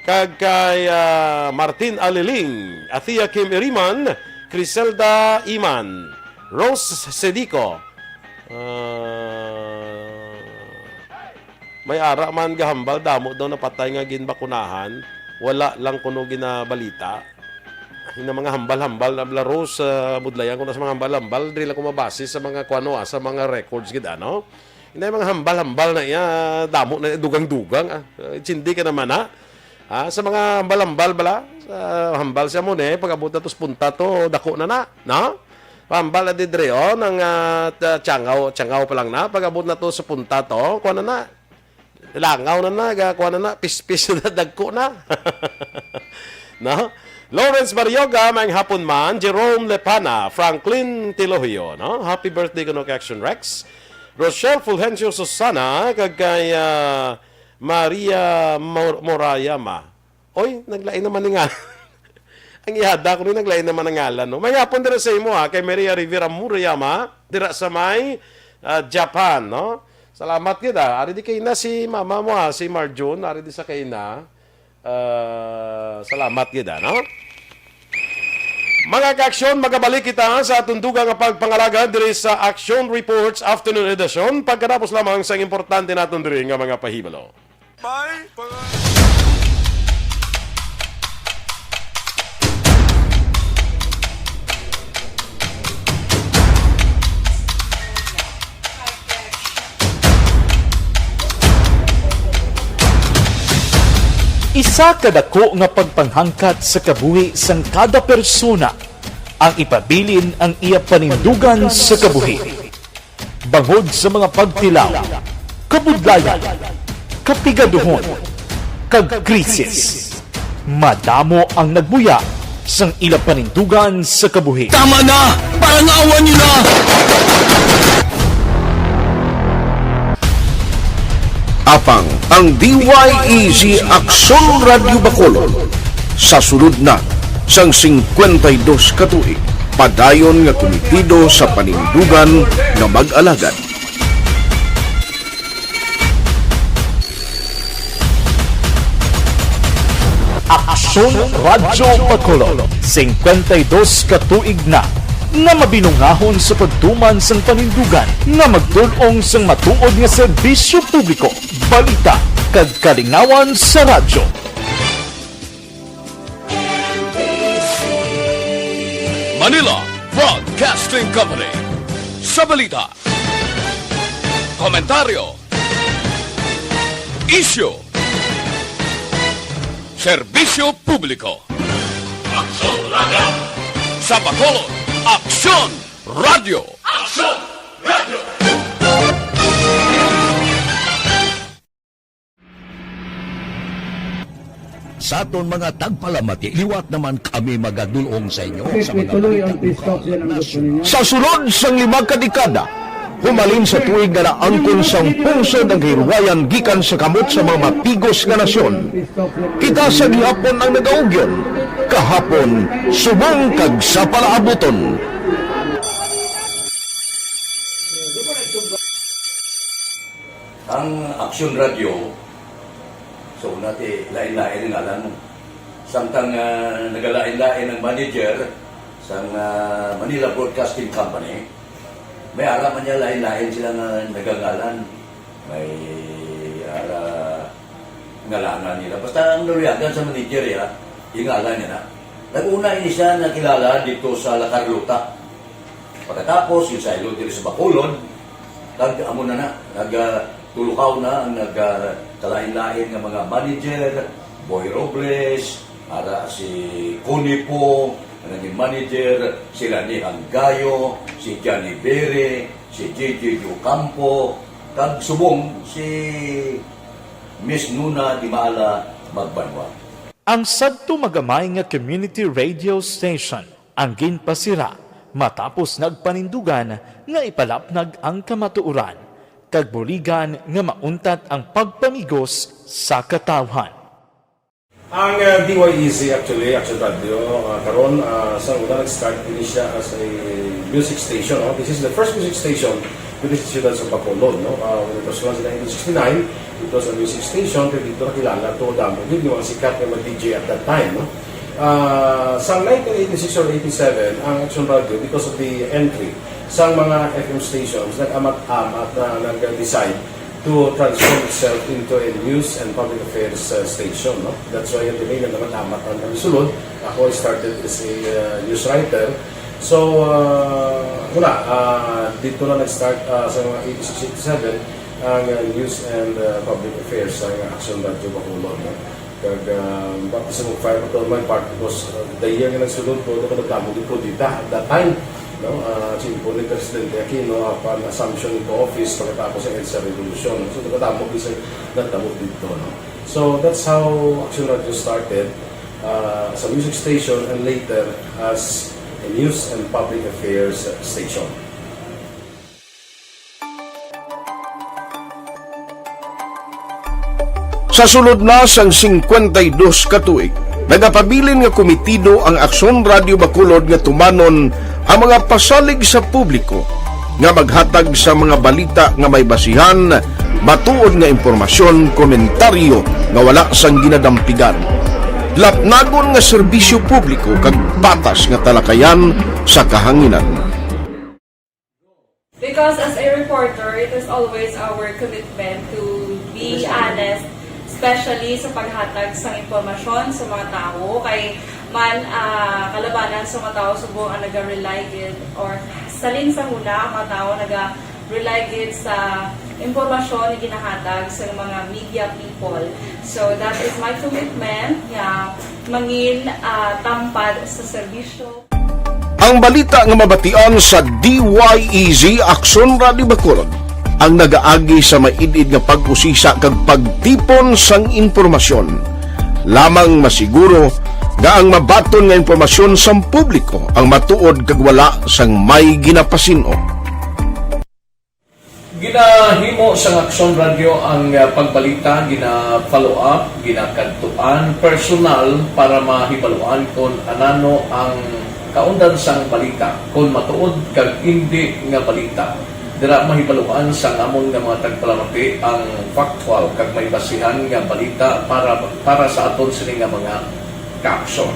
kag kay, ah, Martin Aliling, Athea Kim Iriman, Criselda Iman, Rose Sedico, ah, may ara man gahambal, damo daw napatay nga ginbakunahan, wala lang kuno ginabalita. Yung mga hambal-hambal na bla Rose, ah, budlayan ko na sa mga hambal-hambal, dili lang ko mabase sa mga kuano, ah, sa mga records gid, ano? Yung mga hambal-hambal na iya, damo na iya, dugang-dugang, ah. Sindi ka naman, ha? Ah, sa mga hambal-hambal bala, sa hambal siya mo ni, pag-abot na to sa punta to, dako na na, no? Hambal na di dre, oh, nang, ah, ta-, tiyangaw, tiyangaw pa lang na, pag-abot na to sa punta to, kuha na na. Langaw na na, ga-, kuha na na, pispis na, dagko na. No? Lawrence Barrioga, maayong hapon man. Jerome Lepana, Franklin Tilogio, no? Happy birthday kuno kay Action Rex. Rochelle Fulgencio Susana, kag kay, ah, Maria Mor-, Morayama. Oy, naglain naman ni nga. Ang ihada ko ni naglain naman ang ngalan, no? Maayong hapon dira sa imo, ha, kay Maria Rivera Murayama, dira sa may, ah, Japan, no? Salamat gid, ah. Ari di kay na si mama mo, ha, si Marjun, ari di sa kay na. Ah, salamat gid, ah, no? Mga ka-aksyon, magabalik kita sa aton dugang nga pagpangalagad diri sa Action Reports Afternoon Edition. Pagkatapos lamang sa importante naton diri nga mga pahibalo. May pang- Isa ka dako nga pagpanghangkat sa kabuhi sang kada persona ang ipabilin ang iya panindugan sa kabuhi. Bangod sa mga pagtilaw, kabudlayan, kapigaduhon, kag krisis, madamo ang nagbuya sang ila panindugan sa kabuhi. Tama na! Parangawan niyo na! Apang ang D Y E G Aksyon Radyo Bacolod sa sulod na sang singkwenta y dos ka tuig, padayon nga kumitido sa panindugan nga mag-alagad. Aksyon Radyo Bacolod, singkwenta y dos ka tuig na nga mabinungahon sa pagtuman sang panindugan nga magtul-ong sang matuod nga serbisyo publiko, balita, kag kalingawan sa radyo. Manila Broadcasting Company. Sa balita, komentaryo, isyu, serbisyo publiko. Aksyon Radyo. Sa Bacolod, Aksyon Radyo. Aksyon Radyo. Sa aton mga tagpalamati, liwat naman kami magadulong sa inyo sa mga balita lokal, nasyonal. Sa sulod sang lima ka dekada, Humalin sa tuig nga naangkon sang pungsod ang kahilwayan gikan sa kamot sa mga matigos nga nasyon. Kita sa gihapon ang nagaugyon, kahapon subong kag sa palaabuton. Ang Aksyon Radyo, so, una ti, lain-lain ang ngalan mo. Samtang, ah, nagalain-lain ang manager sang, ah, Manila Broadcasting Company, may ara man niya lain-lain sila nga nagangalan. May ara ngalanan nila. Basta ang naluyagan sa manager, ya, yung ngalan niya na. Nag-una ini siya nakilala dito sa La Carlota. Pagkatapos, yung sa Ilog diri sa Bacolod, kag amo na na, nag, ah, tulukaw na ang nag, ah, kalain-lain nga mga manager, Boy Robles, ara si Connie Poo, ang naging manager, sila ni Hanggayo, si Johnny Berry, si J J Ocampo, kag subong si Miss Nuna Dimala Magbanwa. Ang sadto magamay nga community radio station ang ginpasira matapos nagpanindugan nga ipalapnag ang kamatuoran, kag buligan nga mauntat ang pagpamigos sa katawhan. Ang, uh, D Y E Z, actually, Action Radio, uh, karon, uh, sa una nag-start ini siya as a music station, no? This is the first music station with the Siyudad sa Bacolod, no? Uh, when it was launched in nineteen sixty-nine, it was a music station, pero dito nakilala to, damo gid yung mga sikat nga mga D J at that time, no? Ah, sa nineteen eighty-six or eighty-seven, ang Action Radio, because of the entry sa mga F M stations, nag-amat-amat na nag-decide to transform itself into a news and public affairs, uh, station, no? That's why yung name na naman amat ang sulod. Ako, I started as a, uh, news writer. So, uh, wala, uh, dito na nag-start, uh, sa mga eighty-six, eighty-seven ang, uh, news and, uh, public affairs sa Action Radio Bacolod, no? Kag, ah, baptism of fire pa to my part because, ah, the year nga nagsulod ko, nagkadamo gid ko dita at that time, no? Ah, simple ni Presidente Aquino, upon assumption into office, pagkatapos ang EDSA Revolution. So, nagkadamo gid sa nagtabo dito, no? So, that's how Action Radio started, ah, as a music station and later as a news and public affairs station. Sa sulod na sang singkwenta y dos ka tuig, nagapabilin nga komitido ang Aksyon Radio Bacolod nga tumanon ang mga pasalig sa publiko nga maghatag sa mga balita nga may basihan, matuod nga impormasyon, komentaryo nga wala sang ginadampigan, lapnagon nga serbisyo publiko kag patas nga talakayan sa kahanginan. Because as a reporter, it is always our commitment to be honest, especially sa paghatag sang impormasyon sa mga tawo. Kay man, ah, kalabanan sa mga tawo subong ang naga-rely gid, or salin sa huna ang mga tawo naga-rely gid sa impormasyon nga ginahatag sa mga media people. So that is my commitment nga mangin, ah, tampad sa serbisyo. Ang balita nga mabatian sa D Y E Z Aksyon Radio Bacolod ang nagaagi sa maid-id nga pag-usisa kag pagtipon sang impormasyon. Lamang masiguro nga ang mabaton nga impormasyon sang publiko ang matuod kag wala sang may ginapasin-o. Ginahimo sang Aksyon Radio ang, ah, pagbalita, gina-follow up, ginakadtuan personal para mahibaluan kon anano ang kaundan sang balita, kon matuod kag indi nga balita. Dira mahibaluan sang amon nga mga tagpalamati ang factual kag may basihan nga balita para, para sa aton sini nga mga kaaksyon.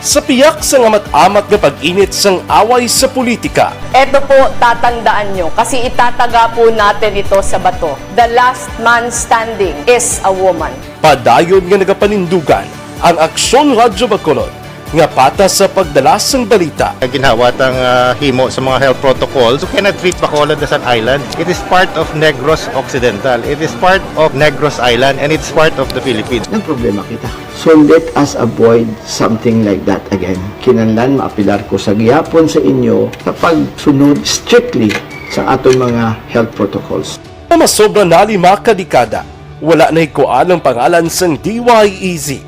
Sa piyak sang amat-amat nga pag-init sang away sa politika, Eto po, tatandaan nyo, kasi itataga po natin ito sa bato. The last man standing is a woman. Padayon nga nagapanindugan ang Aksyon Radyo Bacolod nga patas sa pagdala sang balita. Ginhawa tang, ah, himo sa mga health protocols. You cannot treat Bacolod as an island. It is part of Negros Occidental. It is part of Negros Island, and it's part of the Philippines. Nagproblema kita. So let us avoid something like that again. Kinahanglan maapelar ko sa gihapon sa inyo sa pagsunod strictly sa aton mga health protocols. Nga masobra na lima ka dekada, wala nahikuan ang pangalan sang D Y E Z.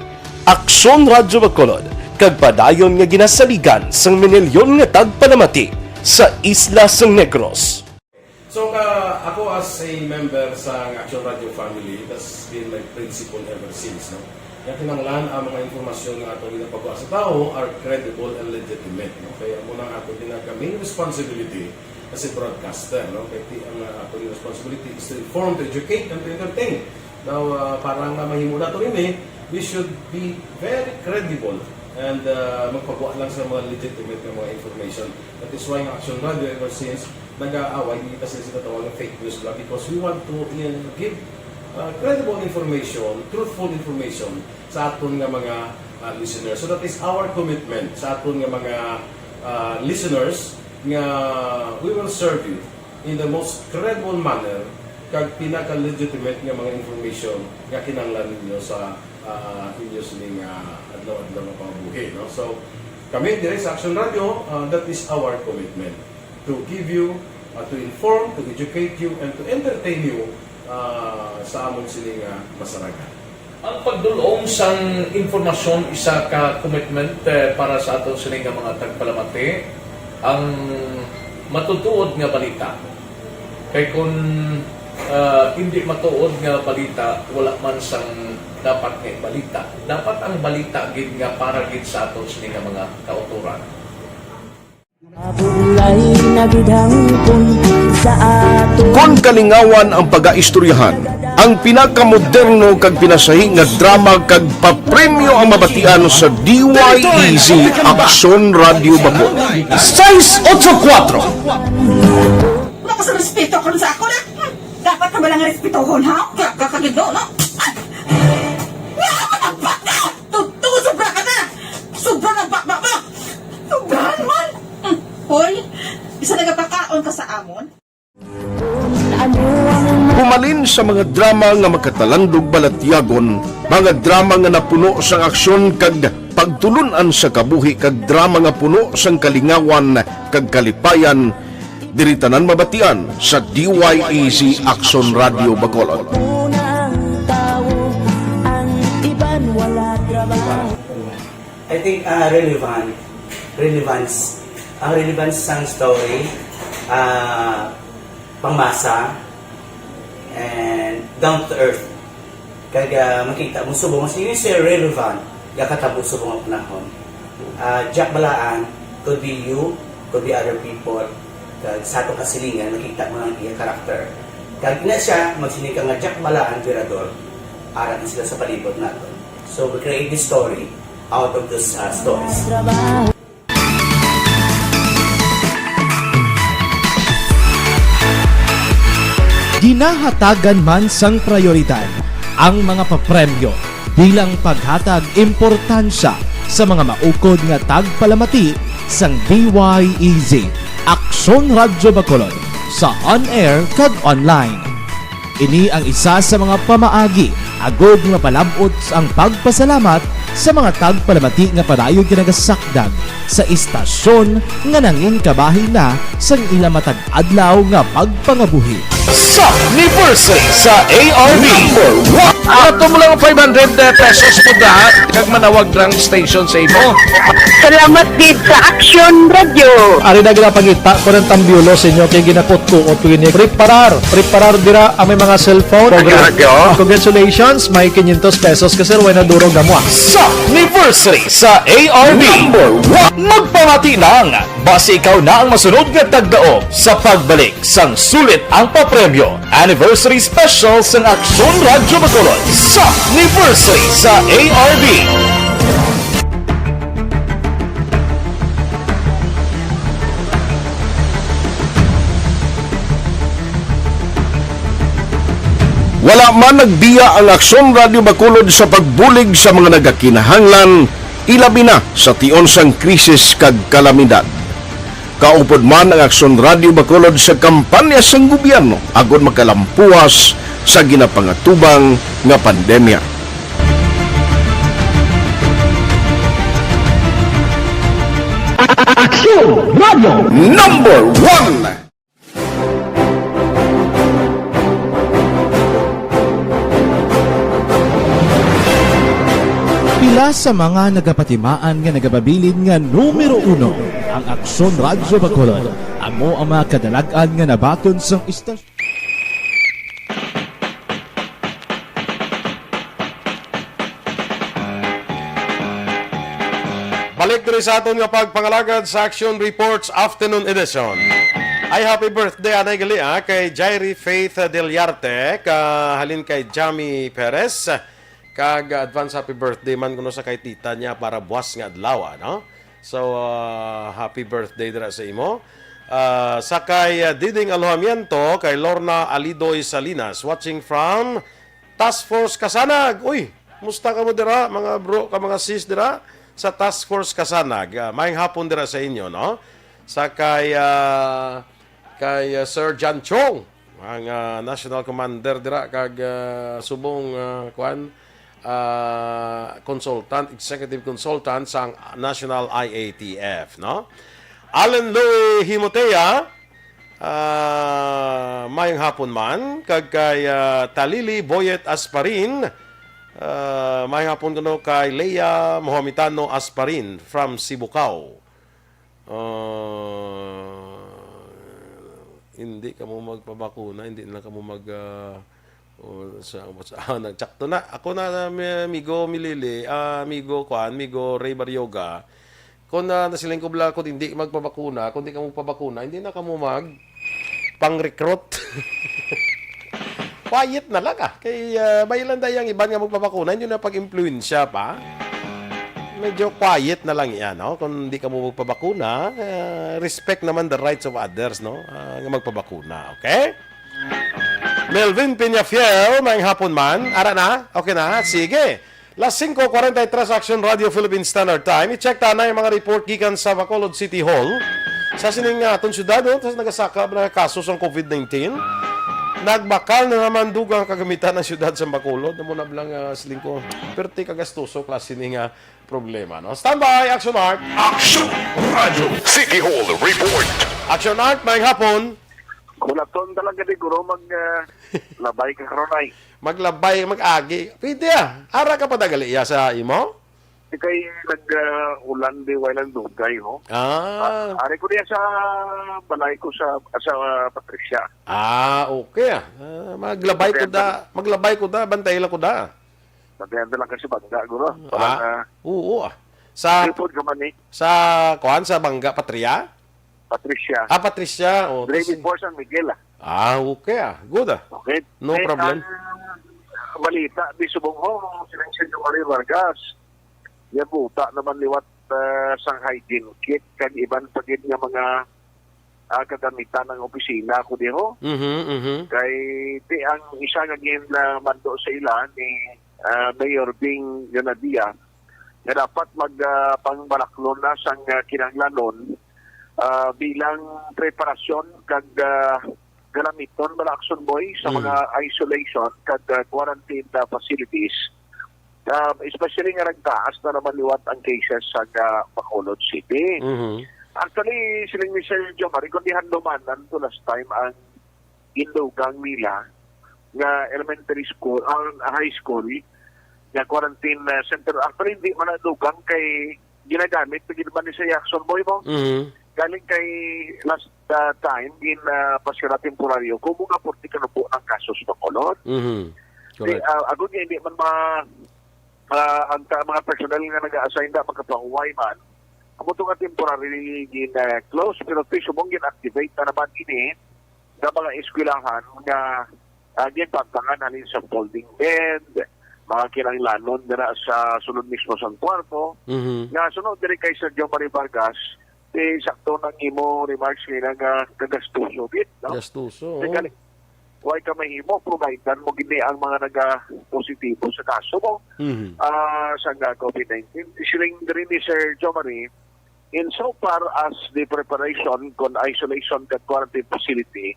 Aksyon Radyo Bacolod kag padayon nga ginasaligan sang minilyon nga tagpalamati sa isla sang Negros. So, ka, ako as a member sa Action Radio family, that's been my principle ever since, no? Nga kinahanglan ang mga impormasyon nga ato ginapagawa sa tawo are credible and legitimate, no? Kaya amo na ang ato ginaka main responsibility as a broadcaster, no? Kaya ti-, ang, uh, ato responsibility is to inform, to educate, and to entertain. Now, uh, para nga mahimo nato ini, we should be very credible and, uh, magpagawa lang sa mga legitimate nga mga information. That is why ang Action Radio ever since nag-aaway, hindi kasi sila tawag ng fake news lang because we want to, uh, give, uh, credible information, truthful information sa aton nga mga, uh, listeners. So that is our commitment sa aton nga mga, uh, listeners nga we will serve you in the most credible manner kag pinaka-legitimate nga mga information nga kinahanglan ninyo sa, uh, inyo sining, uh, adlaw-adlaw nga pangabuhi, no? So, kami diri sa Action Radio, uh, that is our commitment to give you, uh, to inform, to educate you, and to entertain you, uh, sa amon sini nga masaragan. Ang pagdul-ong sang impormasyon isa ka commitment, eh, para sa aton sini nga mga tagpalamati. Ang matutuod nga balita. Kay kun, ah, hindi matuod nga balita, wala man sang dapat nga balita. Dapat ang balita gid nga para gid sa aton sini nga mga kautoran. Mabulay na gid hangpon sa ato. Kon kalingawan ang pagaistoryahan, ang pinakamoderno kag pinasahi nga drama kag papremyo ang mabatian sa D Y E Z Aksyon Radio Bacolod. Sais otso kuwatro. Wala ka sa respeto karon sa ako na. Hmm, dapat ka ba lang respetohon, ha? Ka-, ka-, kagid, no? Nga, matagpak ka! Tuto, sobra ka na! Sobra na ang bakbak mo! Sobrahan man! Hmm. Hoy, isa nagapakaon ka sa amon? Humalin sa mga drama nga makatalandog balatyagon, mga drama nga napuno sang aksyon kag pagtulun-an sa kabuhi, kag drama nga puno sang kalingawan kag kalipayan, diri tanan mabatian sa D Y E Z Aksyon Radio Bacolod. I think, ah, relevant. Relevance. Ang relevance sang story, ah, pangmasa, and down to earth. Kag, ah, makita mo subong, as you say, relevant, gakatabo subong ang panahon. Ah, Jack Balaan, could be you, could be other people, kag sa atong kasilingan, makita mo ang iya karakter. Kag ina siya, magsiling ka nga Jack Balaan, Virador, ara na sila sa palibot naton. So, we create this story out of those, uh, stories. Ginahatagan man sang prayoridad ang mga papremyo bilang paghatag importansya sa mga maukod nga tagpalamati sang D Y E Z, Aksyon Radyo Bacolod, sa on-air kag online. Ini ang isa sa mga pamaagi agod nga palab-ot ang pagpasalamat sa mga tagpalamati nga padayon nga nagasakdag sa istasyon nga nangin kabahin na sang ila matag adlaw nga pagpangabuhi. Sa anniversary sa A R B. Number one. Ato mo lang five hundred pesos mo da, kag manawag lang station sa imo. Salamat gid sa Action Radio. Ari na ginapangita ko ng tambyulo sa inyo kay ginakot ko o tuwini. Preparar, preparar dira ang may mga cellphone. Action Radio. Congratulations, may quinientos pesos ka, sir, way na duro gamwa. Sa anniversary sa A R B. Number one. Magpamati lang, basi ikaw na ang masunod nga tagdaog sa pagbalik sang sulit ang papremyo. Anniversary Special sang Aksyon Radyo Bacolod sa anniversary sa A R B. Wala man nagbiya ang Aksyon Radyo Bacolod sa pagbulig sa mga nagakinahanglan, ilabi na sa tion sang krisis kag kalamidad. Kaupod man ang Aksyon Radyo Bacolod sa kampanya sang gobyerno agod makalampuas sa ginapangatubang nga pandemya. Aksyon Radyo Number One. Ka sa mga nagapatimaan nga nagapabilin nga numero uno, ang Aksyon Radyo Bacolod. Amo ang mga kadalag-an nga nabaton sang istasyon. Balik diri sa aton nga pagpangalagad sa Action Reports Afternoon Edition. Ay, happy birthday, anay gali, ah, kay Jairi Faith Deliarte, kahalin kay Jamie Perez. Kag advance happy birthday man kuno sa kay tita niya para buwas nga adlaw, ah, no? So, ah, happy birthday dira sa imo. Ah, sa kay, ah, Diding Alojamiento, kay Lorna Alidoy Salinas, watching from Task Force Kasanag. Uy, musta kamo dira, mga bro, ka mga sis dira sa Task Force Kasanag? Ah, maayong hapon dira sa inyo, no? Sa kay, ah, kay, ah, Sir John Chong, ang, ah, National Commander dira kag, ah, subong, ah, kuan, ah, consultant, executive consultant sang National I A T F, no? Alan Louie Himotea, ah, maayong hapon man, kag kay, ah, Talili Boyet Asparin, ah, maayong hapon kuno kay Lea Mohamitano Asparin from Sibukao. Ah, hindi kamo magpabakuna, hindi na kamo mag, ah, oh, sa, sa, ah, nagtsakto na. Ako na, na, mi-, amigo Milili, ah, amigo Kwan, amigo Ray Barrioga. Kung na, nasiling ko bala, kung hindi magpabakuna, kung hindi kamo pabakuna, hindi na kamo mag pang-recruit. Quiet na lang, ah. Kay, ah, may ilan dahil ang iban nga magpabakuna, hindi na pag-impluensya pa. Medyo quiet na lang yan, no? Kung hindi kamo magpabakuna, ah, respect naman the rights of others, no? Ah, nga magpabakuna, okay? Melvin Peñafiel, maayong hapon man. Ara na? Okay na? Sige. Las singko kwarenta y tres, Action Radio Philippine Standard Time. I-check ta na yung mga report gikan sa Bacolod City Hall. Sa sining, ah, aton syudad, oh, tas nagasaka ba na kaso sang covid nineteen? Nagbakal na naman dugang kagamitan ng syudad sa Bacolod. Amo na lang, ah, siling ko, perte kagastuso klase ni nga problema, no? Standby, Action Art. Action Radio City Hall Report. Action Art, maayong hapon. Bulaton talaga di, guro, mag, ah, labay ka karon ay. Maglabay, mag-agi. Pwede, ah. Ara ka pa dagali iya sa imo? Di kay nag, ah, ulan di, way lang dugay, ho. Ah. Ah, ari ko diya sa balay ko sa, sa, ah, Patricia. Ah, okay, ah. Ah, maglabay ko Patricia da, maglabay ko da, bantay lang ko da. Sabihan na lang kasi bangga, guro. Ah, Parang, ah, oo, ah. Sa, tripod ka man, eh. Sa, kuan, sa Bangga, Patria? Patricia. Ah, Patricia. Oh, Dre kasi before San Miguel, ah. Ah, okay, ah. Good, ah. Okay. No Eh, problem. Ang balita, di subong ho, silang Senyo Mario Vargas. Yabuta naman liwat, ah, sang hygiene kit, kag iban pa gid nga mga, ah, kagamitan ng opisina ko diho. Mhm, mhm. Kay, di ang isa nga gin, ah, mando sa ila ni, ah, Mayor Bing Yonadia, nga dapat mag, ah, pangbalaklon na sang, ah, kinahanglanon, ah, bilang preparasyon kag, ah, galamiton bala, Action Boy, sa Mm. mga isolation kag, ah, quarantine, ah, facilities, ah, especially nga nagtaas na naman liwat ang cases sa, ah, Bacolod City. Mhm. Actually, siling ni Sir Jomar, kung di handumanan to last time ang indugang nila nga elementary school, ang high school, nga quarantine, uh, center. Actually, hindi man na dugang kay ginagamit pa gid man ni sa Jackson Boy mo. Mhm. Galing kay last, uh, time in, uh, Pasira temporaryo, kumo nga forty ka nubo ang kasos pa kulon. Mhm. Di, Correct. uh, agud nga hindi man ma-, uh, ang ta-, mga personnel nga nag-a-assign na makapahuway man, amo to nga temporarily gin, uh, close, pero ti subong gin-activate na naman ini nga mga eskwelahan nga, ah, ginpantangan halin sa folding bed, mga kinahanglanon dira sa sulod mismo sang kwarto. Mhm. Nga sunod diri kay Sir Jomari Vargas, ti sakto nang imo remarks nga nga kagastuso gid, no? Gastuso, Kay oh. gali-, way ka mahimo, provider mo gini ang mga naga-positibo sa kaso mo, Mhm. ah, sa nga covid nineteen. Siling diri ni Sir Jomari, in so far as the preparation kon isolation kag quarantine facility,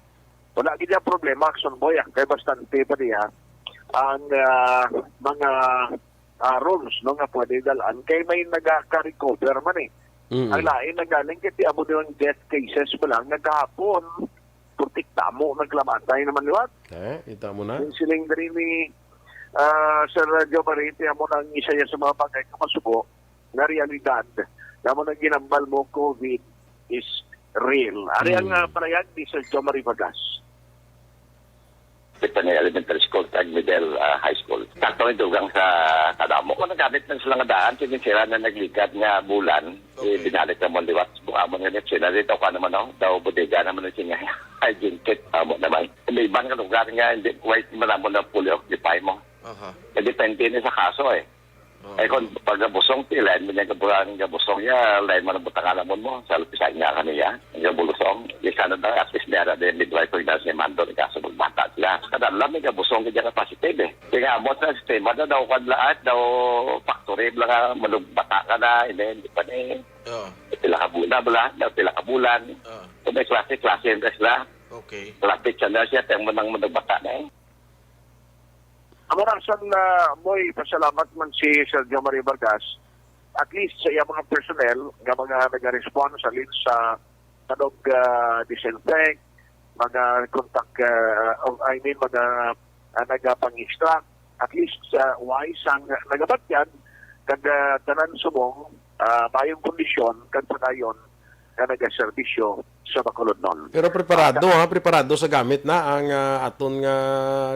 wala gid ang problema, Action Boy, ah. Kay bastante pa niya ang, ah, mga, ah, rooms, no, nga pwede dalan. Kay may nagaka-recover man, eh. Mm. Ang lain na galing kay ti amo nilang death cases pa lang, nagkahapon, putik damo, naglamatay naman liwat. Eh, kita mo na. Yung siling diri ni, Ah, Sir Joe Marie, amo na ang isa yan sa mga bagay nga masubo na realidad. Amo na ginambal mo, COVID is real. Ari ang, Hmm. ah, pahayag ni Sir Joe Marie Vargas. Kita ni elementary school, kag middle, ah, high school. Sakto ni dugang sa kadamo. Kung nagamit man sila nga daan, sige sila na nagligad nga bulan, Okay. Ibinalik na mo liwat. Bukamon nga sila dito, kung ano man, no? Daw bodega naman ang siya. Hygiene kit, amo naman. May iban nga lugar nga, hindi, wait, man mo na fully occupy mo. Aha. Eh, depende ni sa kaso, eh. Oo. Eh, kung pag gabusong, ti, lain mo niya gabulang gabusong niya, lain mo na butang alamon mo, sa lupisan niya kaniya, ang gabusong, di sana daw, at least, niya na din, midwife ko yung nasa mando, ni kaso magbata sila. Kada alam, may gabusong ka dyan ka positive, eh. Kaya mo sa sistema na daw, kan lahat, daw, factory, bala nga, manugbata ka na, hindi, hindi pa ni, Oo. pila ka bulan, bala, daw, pila ka bulan. Oo. So, may klase, klase, yung sila. Okay. Lapit siya na siya, tiyang manang manugbata na, eh. Ang oras na mo'y pasalamat man si Sergio Marie Vargas, at least sa iyang mga personnel nga mga nag-respond sa lin sa kanog, ah, disinfect, mga contact, ah, o, I mean, mga, ah, nagapang-extract, at least sa wise ang nagabatyan, kag, ah, tanan subong, ah, mayong kondisyon, kag padayon nga nagaserbisyo sa Bacolod noon. Pero preparado, Ah, ha, preparado sa gamit na ang, ah, aton nga,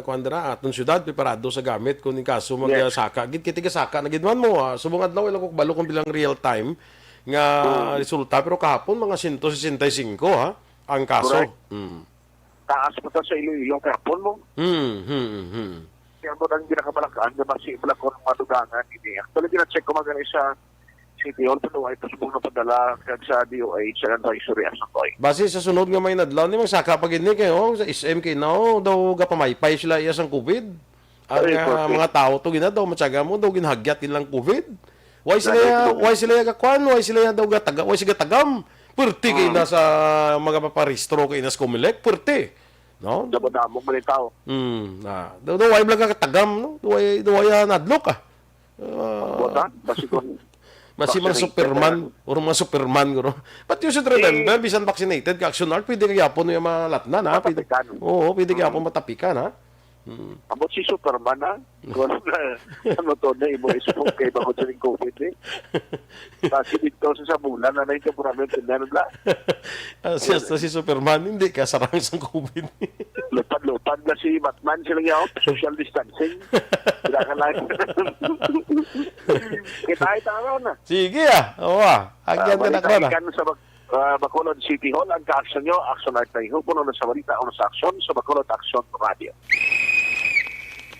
kuwan dira, aton syudad, preparado sa gamit kung in kaso Yes. magsaka. Gid, kiti kasaka na gid man mo, ah, subong adlaw, wala ko kabalo kung bilang real time nga Mm. resulta, pero kahapon mga sento sesenta y singko, ha, ang kaso. Correct. Mm. Taas pa ta sa Iloilo kahapon mo. Hmm, hmm, hmm. Kaya mo nang ginakabalakaan nga basi wala ko madugangan ini. Actually, gina-check ko magani sa City Hall, pero ay pa subong na padala kag sa D O H ang advisory as of today. Basi sa sunod nga may nadlaw ni magsaka pa gid ni kay, oh, sa S M kay na, oh, daw gapamaypay sila iya sang COVID. Ang, Ay, ah, COVID. mga tao to gina daw matyaga mo daw ginhagyat nilang COVID. Why sila Dahil ya, COVID. why sila ya gakwan? Why sila ya daw gataga, why sila gatagam? Pwerte kay Mm. na sa mga paparehistro kay na sa Comelec, pwerte. No? Damo-damo man yung tao. Hmm, ah, daw, daw, why bala ka katagam, no? Daw, why, daw, why, ah, nadlok, ah? Ah, Buta, basi kung Basi man vaccinated Superman, na. Or mga Superman, guro. But you should remember, Eh, bisan vaccinated ka, Action Art, pwede ka gyapon yung malatnan, ha? Pwede, matapikan. Oo, pwede ka Mm. gyapon matapikan, ha? Mm. Ambot si Superman, ha? Kung ano na, ano to na, imo isipon kay bakod sa ning COVID, eh. Kasi dito sa, sa bulan, na nahintay po namin tindahan, bla. Ah, siya, si Superman, hindi ka sarang sa COVID. Lupad-lupad na si Batman, sila niya, oh, social distancing. Wala ka lang. Kita ay tama na. Sige, ah. Oo, ah. Agyan Ah, ka na, balita Kron, ah. ikan sa Bac-, ah, Bacolod City Hall. Ang ka-action nyo, Action Art na Ihupon, o sa balita, o sa aksyon, sa Bacolod Action Radio.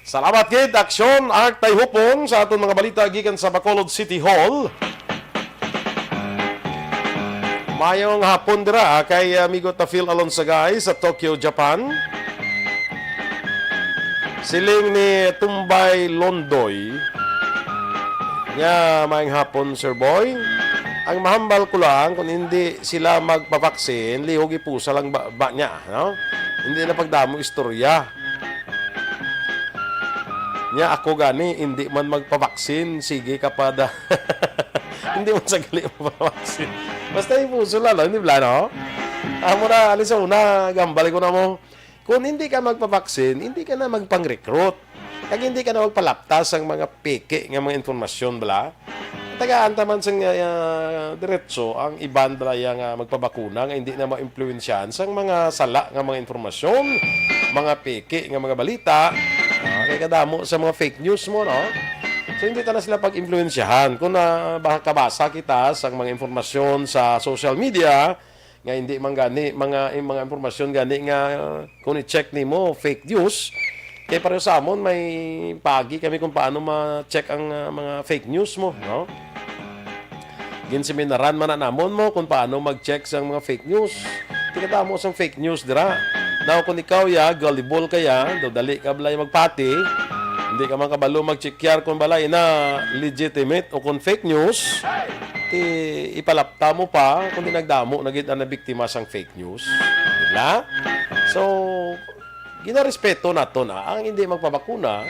Salamat gid, Action Art Tayhupon, sa aton mga balita gikan sa Bacolod City Hall. Mayong hapon dira, ah, kay amigo ta Phil Alonsagay sa Tokyo, Japan. Siling ni Tumbay Londoy, nga, "Mayong hapon, Sir Boy. Ang mahambal ko lang, kung hindi sila magpabaksin, lihog ipusa lang ba, ba niya, no? Hindi na pagdamo istorya." Nya ako gani, hindi man magpabaksin, sige ka pa da. Hindi man sa gali magpabaksin. Basta ipuso lang, no? Hindi bala, no? Amo na, ali sa una, gambal ko na mo. Kung hindi ka magpabaksin, hindi ka na magpang-recruit. Kag hindi ka na magpalaptas ang mga peke nga mga informasyon, bala. Tagaan ta man sang, ah, diretso ang iban bala ya nga magpabakuna nga hindi na maimpluwensyahan sang mga sala nga mga impormasyon, mga peke nga mga balita, ah, kay kadamo sa mga fake news mo, no? So, hindi ta na sila pag-impluwensyahan. Kung na, baka kabasa kita sang mga impormasyon sa social media, nga hindi man gani, mga, yung mga impormasyon gani nga, uh, kung i-check nimo, fake news, kay pareho sa amon, may pagi kami kung paano ma-check ang, uh, mga fake news mo, no? Ginseminaran man na namon mo kung paano mag-check sa mga fake news. Tigata mo sang fake news dira. Now, kung ikaw ya, gullible ka ya, daw dali ka balay magpati, hindi ka man kabalo mag-check yar kung balay na legitimate o kung fake news, ti ipalapta mo pa, kung di nagdamo na gid ang nabiktima sang fake news. Diba? So, ginarespeto nato na ang hindi magpabakuna,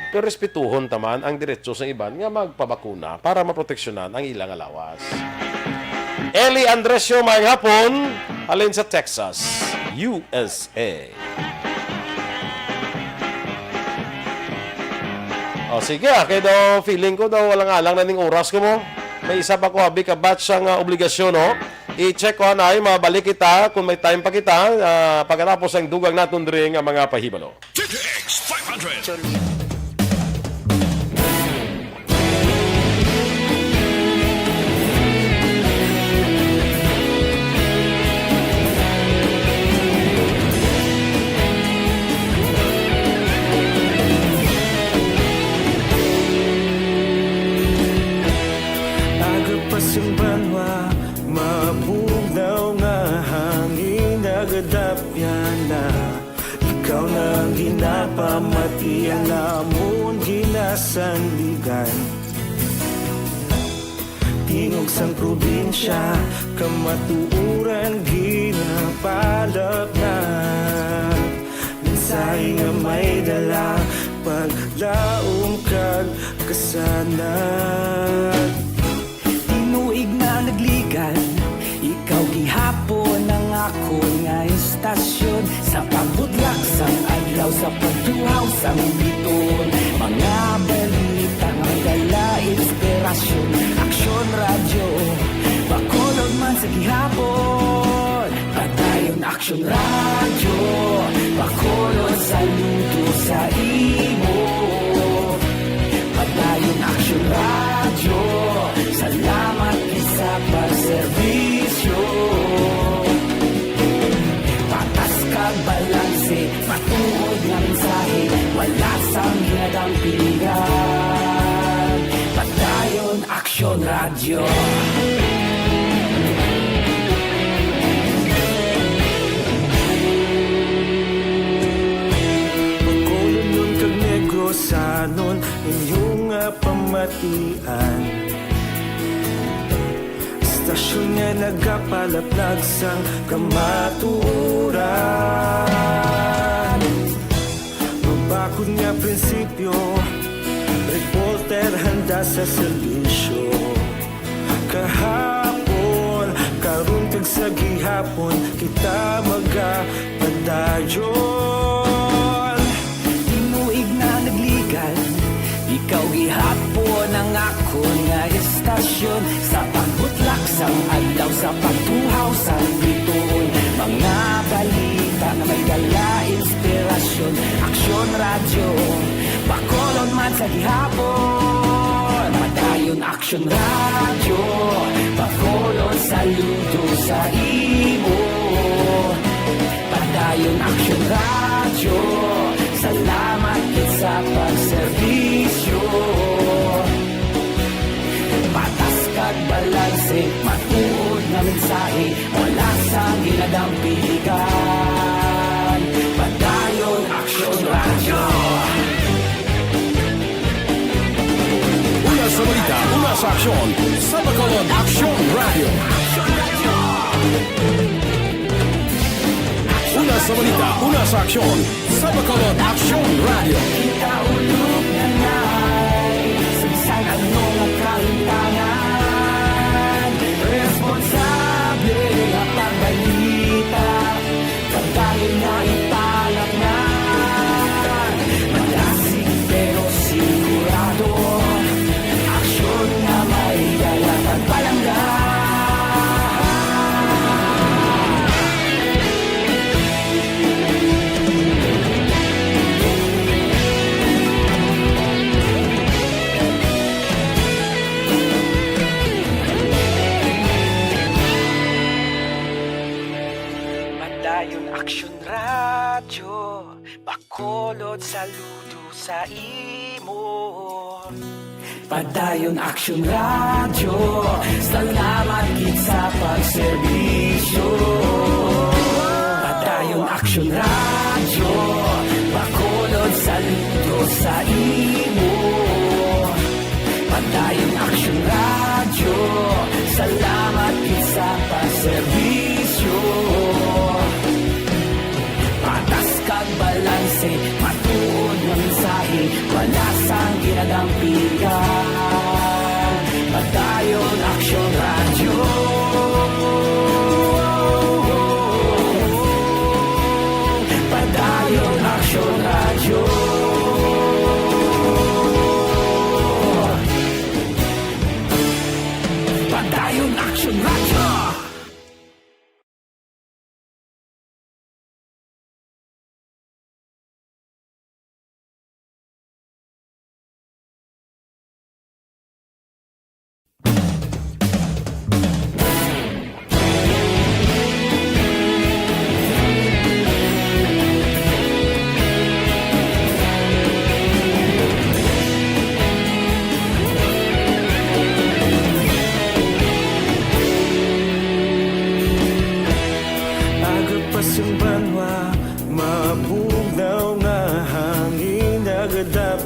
pero respetuhon ta man ang diretso sa iban nga magpabakuna para maproteksyonan ang ilang lawas. Eli Andresio, maayong hapon, halin sa Texas, U S A. O, sige, ah, kay daw feeling ko daw walang alang na ning oras ko mo. May isa pa ko, abi, ka batch sang, ah, obligasyon, no? I-check ko, anay, mabalik kita kung may time pa kita, ah, pagkatapos ang dugang naton diri nga mga pahibalo. T T X five hundred. Aga pa sing banwa, mabugnaw nga hangin nagadapyan na. Ikaw na ang ginapamati, ang amon ginasandigan. Tingog sang probinsya, kamatuoran ginapalapnag. Mensahe nga may dala, paglaom kag kasanag. Tinuig na nagligan, ikaw gihapon ang akon nga istasyon. Sa pagbutlak sang adlaw, sa pagtuhaw sang biton, mga balita nga dala inspirasyon. Aksyon Radyo, Bacolod man sa gihapon. Padayon Aksyon Radyo, Bacolod, saludo sa imo. Padayon Aksyon Radyo, salamat gid sa pagserbisyo. Patas kag balanse, matuod nga mensahe, wala sang ginadampigan. Padayon Aksyon Radyo. Bacolodnon kag Negrosanon, inyo nga pamatian. Istasyon nga nagapalaplag sang kamatuoran. Mabakod nga prinsipyo, reporter handa sa serbisyo. Kahapon, karon kag sa gihapon, kita magapadayon. Tinuig na nagligan, ikaw gihapon ang akon nga istasyon. Sa pagbutlak sang adlaw, sa pagtuhaw sang bituon, mga balita nga may dala inspirasyon. Aksyon Radyo, Bacolod man sa gihapon. Padayon Aksyon Radyo, Bacolod, saludo sa imo. Padayon Aksyon Radyo, salamat gid sa pagserbisyo. Patas kag balanse, matuod nga mensahe, wala sang ginadampigan. Padayon Aksyon Radyo. Una sa balita, una sa aksyon, sa Bacolod Aksyon Radyo. Una sa balita, una sa aksyon, sa Bacolod Aksyon Radyo. Kita ulog na nay, sa bisan ano nga kahimtangan, responsable nga pagbalita. Pagdali nga ipalatnan, madasig pero sigurado. Aksyon nga may dala kag palangga. Padayon Aksyon Radyo, Bacolod, saludo sa imo. Padayon Aksyon Radyo, salamat gid sa pagserbisyo. Padayon Aksyon Radyo, Bacolod, saludo sa imo. Padayon Aksyon Radyo, salamat gid sa pagserbisyo. Patas kag balanse, matuod nga mensahe, wala sang ginadampigan. Padayon Aksyon Radyo. Padayon Aksyon Radyo.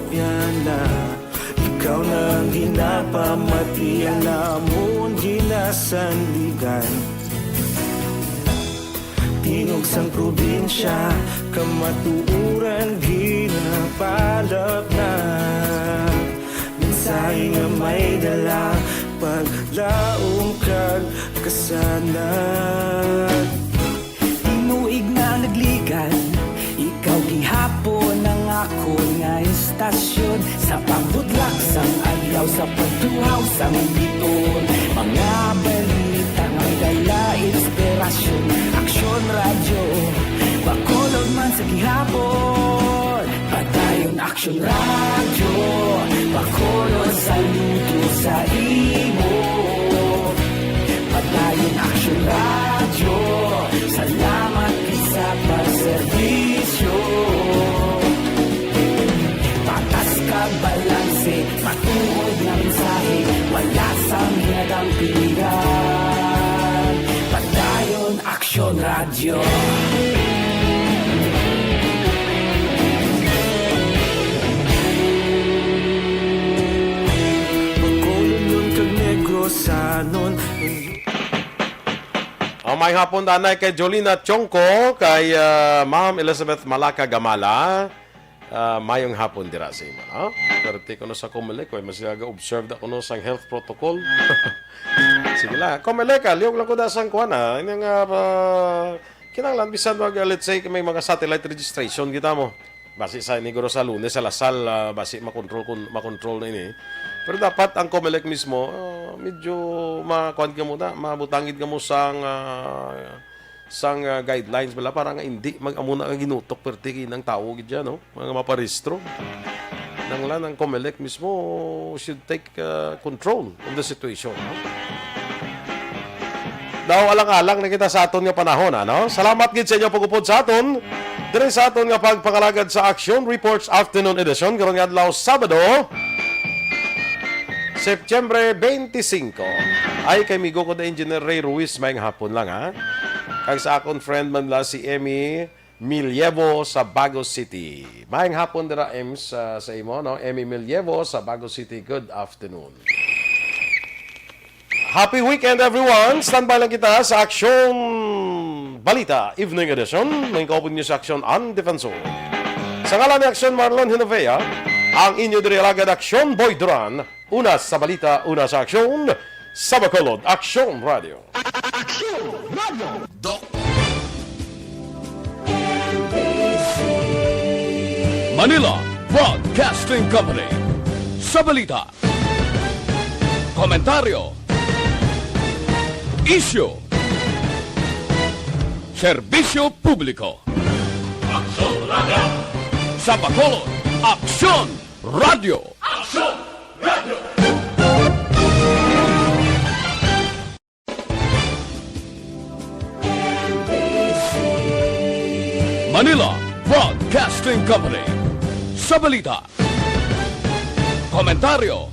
Yan na, ikaw na ang ginapamatian namon ginasandigan. Tingog sang probinsya, kamatuoran ginapalapnag. Mensahe nga may dala, paglaom kag kasanag. Tinuig na nagligan, ikaw gihapon ang akon nga istasyon. Sa pagbudlak sang adlaw, sa pagtuhaw sang biton, mga balita nga may dala inspirasyon. Aksyon Radyo, Bacolod man sa gihapon. Padayon Aksyon Radyo, Bacolod, saludo sa imo. Padayon Aksyon Radyo, salamat gid sa pagserbisyo. Patas kag balanse, matuod nga mensahe, wala sang ginadampigan. Padayon Aksyon Radyo. Bacolodnon kag Negrosanon. Oh, maayong hapon, danay kay Jolina Chongco, kay, ah, Ma'am Elizabeth Malaka Gamala. Ah, maayong hapon dira sa imo, no? Pero ti kuno sa Comelec, kay mas ga-observe da kuno sang health protocol. Sige lang. Comelec, ah, liyog lang ko da sang kuwan, ah. Ini nga, ah, kinahanglan, bisan wag, ah, let's say, may mga satellite registration kita mo. Basi sa ini, guro, sa Lunes, sa Lasal, ah, basi makontrol kun, makontrol na ini. Pero dapat ang Comelec mismo, ah, medyo makuwan ka muna, mabutangid ka mo sang, ah, sang, ah, guidelines bala para nga hindi mag-, amo na nga ginutok perti kinang tawo gid dyan, no? Mga maparehistro. Nanglan ang Comelec mismo should take, ah, control of the situation, no? Daw alang-alang na kita sa aton nga panahon, ano? Salamat gid sa inyo pag-upod sa aton diri sa aton nga pagpangalagad sa Aksyon Reports Afternoon Edition karon nga adlaw, Sabado, Setyembre twenty-five. Ay, kay migo ko da Engineer Ray Ruiz, maayong hapon lang, ha? Kag sa akon friend man la si Emmy Milievo sa Bago City. Maayong hapon dira, Ems, sa, sa imo, no? Emmy Milievo sa Bago City, good afternoon. Happy weekend, everyone! Standby lang kita sa Aksyon Balita Evening Edition. May kaupod niyo sa Aksyon Ang Defensor. Sa ngalan ni Aksyon Marlon Hinovea, ang inyo diri alagad Aksyon Boy Duran, una sa balita, una sa aksyon, sa Bacolod, Aksyon Radio. Aksyon Radio. Doc. Manila Broadcasting Company. Sa balita, komentaryo, isyu, serbisyo publiko. Aksyon Radio. Sa Bacolod, Aksyon Radio. Aksyon Radio. Manila Broadcasting Company. Sa balita, komentaryo,